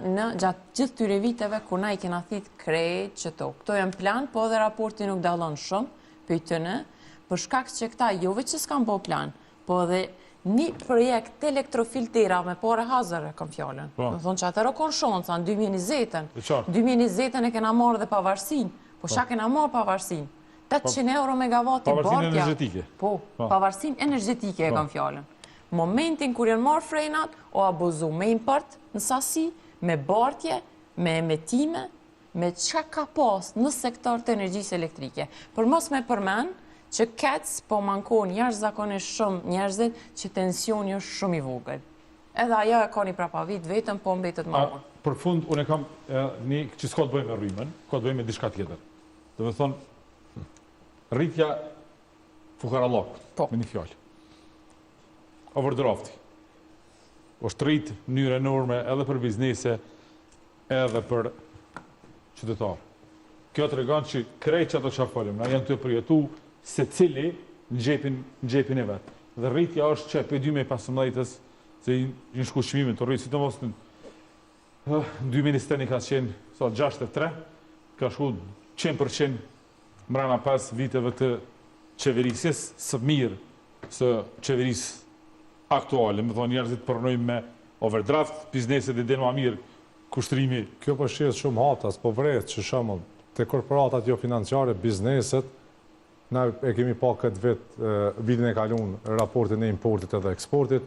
në gjatë gjithë tyre viteve ku na i kena thith krejt qëto. Këto janë plan, po edhe raporti nuk dallon shumë, prej tyne, për shkak që këta jo veç që s'kanë bo plan, po edhe një projekt të elektrofiltera me pare hazër e kam fjalën. Po. Domethonë që atëherë konë shansa, në 2020-ën. 2020-ën e kena marrë dhe pavarësinë. Po, po. Çka kena marrë pavarësinë? 800 euro megavati bartja. Pavarësinë energjetike. Po, po. pavarësinë energjetike e kam fjalën. Momentin kur janë marrë frenat, o abuzu me import në sasi, me bartje, me emetime, me çka ka pas në sektor të energjisë elektrike. Për mos me përmen që KEDS po mankon jashtëzakonisht shumë njerëzit që tensioni është shumë i vogël. Edhe ajo e ka një prapavit vetëm po mbetet më vonë. Për fund, unë e kam një që s'ka të bëjë me rrymën, ka të bëjë me diçka tjetër. Domethonë, rritja fukarallëkut, po. me një fjalë. Overdrafti. është rritë në mënyrë enorme edhe për biznese, edhe për qytetarë. Kjo tregon që krejt qato që folëm, na janë tu e përjetu secili në xhepin, në xhepin e vet. Dhe rritja është që prej 2015-ës, se janë shku çmimet tu rritë, sidomos në 2021 ka qenë sa 63, ka shku 100% mrena 5 viteve të qeverisjes së mirë së qeverisë aktuale, me thonë njerëzit po rrnojnë me overdraft, bizneset e din ma mirë kushtrimi. Kjo po shihet shumë haptas, po vërehet që shembull te korporatat jo financiare, bizneset, na e kemi pa këtë vit, vitin e kalun, raportin e importit edhe eksportit,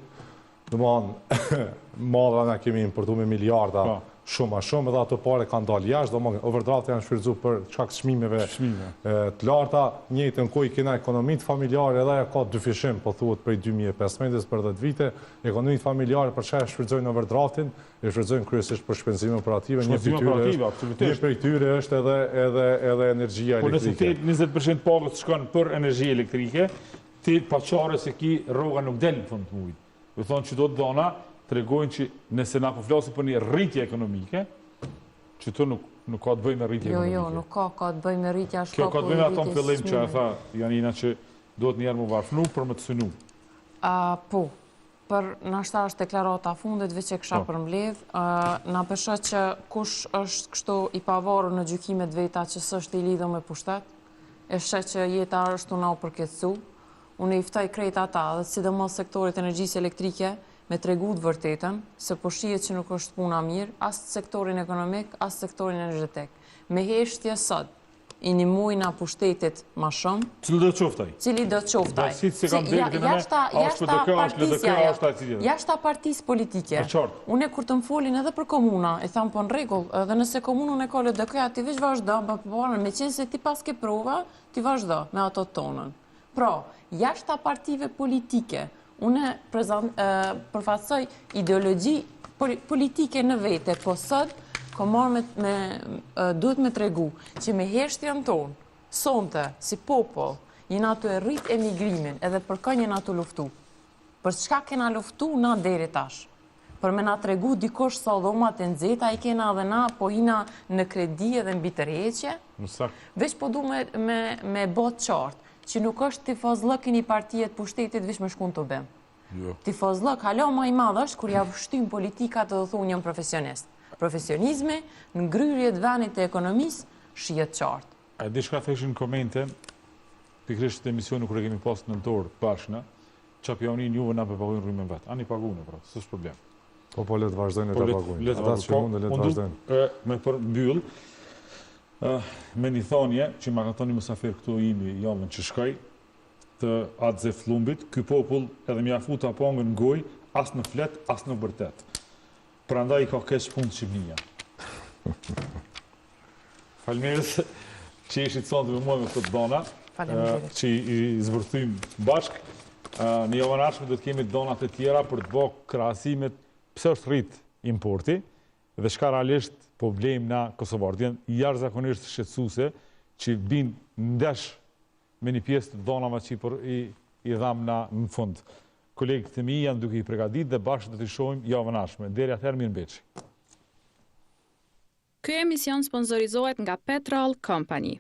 domethonë, mallra na kemi importu me miliarda, po. Shumë ma shumë, edhe ato pare kanë dalë jashtë, domethonë, overdraft janë shfrytëzu për shkak të çmimeve të larta, njëjtën kohë i kena ekonomitë familjare, edhe ajo ka dyfishim, po thuhet prej 2015 për 10 vite, ekonomitë familjare për çka e shfrytëzojnë overdraftin, e shfrytëzojnë kryesisht për shpenzime operative, një prej tyre është, një prej tyre është edhe edhe edhe energjia elektrike. Po nëse ti 20% pagës shkon për energji elektrike, ti pa çare se ki rroga nuk del në fund të mujit. Domethonë që do të dhona tregojnë që nëse na po flasim për një rritje ekonomike, që të nuk, nuk ka të bëjë me rritje jo, ekonomike. Jo, jo, nuk ka, ka të bëjë me rritje ashtu Kjo ka të bëjë me ato në fillim që e tha Janina që duhet njëherë mu varfnu për me të synu. Po, për nashta është deklarata fundit, veç e kisha po. përmbledh, na po shoh që kush është kështu i pavarur në gjykimet veta që s'është i lidhur me pushtet, e sheh që jeta është tu na u përkeqësu, Unë i ftoj krejt ata, dhe sidomos sektorit energjisë elektrike, me tregu të vërtetën, se po shihet që nuk është puna mirë, as sektorin ekonomik, as sektorin energjetik. Me heshtje sot, i nimojna pushtetit ma shumë. Cili do qoftë ai? Cili do qoftë ai? Si se kam deri në jashta, jashta partisë, jashta partisë politike. Unë kur të më folin edhe për komuna, i tham po në rregull, edhe nëse komunën e ka LDK-ja, ti veç vazhdo, po po meqenëse ti paske prova, ti vazhdo me ato tonën. Pra, jashta partive politike, unë përfaqësoj ideologji politike në vete, po sot ka. Kom marrë me, me, duhet me tregu, që me heshtjen tonë, sonte, si popull, jena tu e rrit emigrimin, edhe për kë jena tu luftu. Për çka kena luftu na deri tash? Për me na tregu dikush sa dhomat e nxehta i kena dhe na po hina në kredi edhe mbi tërheqje? Veç po du me, me, me bo të qartë, që nuk është tifozllëk i një partie të pushtetit veç me shku në tubim. Jo. Tifozllëk hala ma i madh është kur ja shtyn politikat edhe thu unë jam profesionist. Profesionizmi në ngrirje të venit të ekonomisë shihet qartë. A e di çka theshin në komente, pikërisht te emisioni kur e kemi pas në nëntor bashkë në, ça po jau nin juve na po pagujmë rrymën vetë. Ani pagune pra, s'është problem. Po po le të vazhdojnë po, ta paguajnë. Ata që po, munden le të vazhdojnë. Me përmbyll me një thonje që ma ka thonë një musafir këtu imi javën që shkoi të At Zef Pllumbit, ky popull edhe me ja fut tapangën në gojë, as nuk flet, as nuk bërtet. Prandaj i ka keq punët Shqipnia. Faleminderit që ishit sonte me mua me këto të dhona. Faleminderit. Që i zbërthym bashkë. Në javën e ardhshme do të kemi të dhona të tjera për të bë krahasimet pse është rrit importi dhe çka realisht po blejmë na kosovarët. Janë jashtëzakonisht shqetësuese që bin ndesh me një pjesë të dhonave që i, për, i, i dhamë na në fund. Kolegët e mi janë duke i pregadit dhe bashkë do t'i shohim javën e ardhshme. Deri atëherë mirëmbetshi. Ky emision sponsorizohet nga Petrol Company.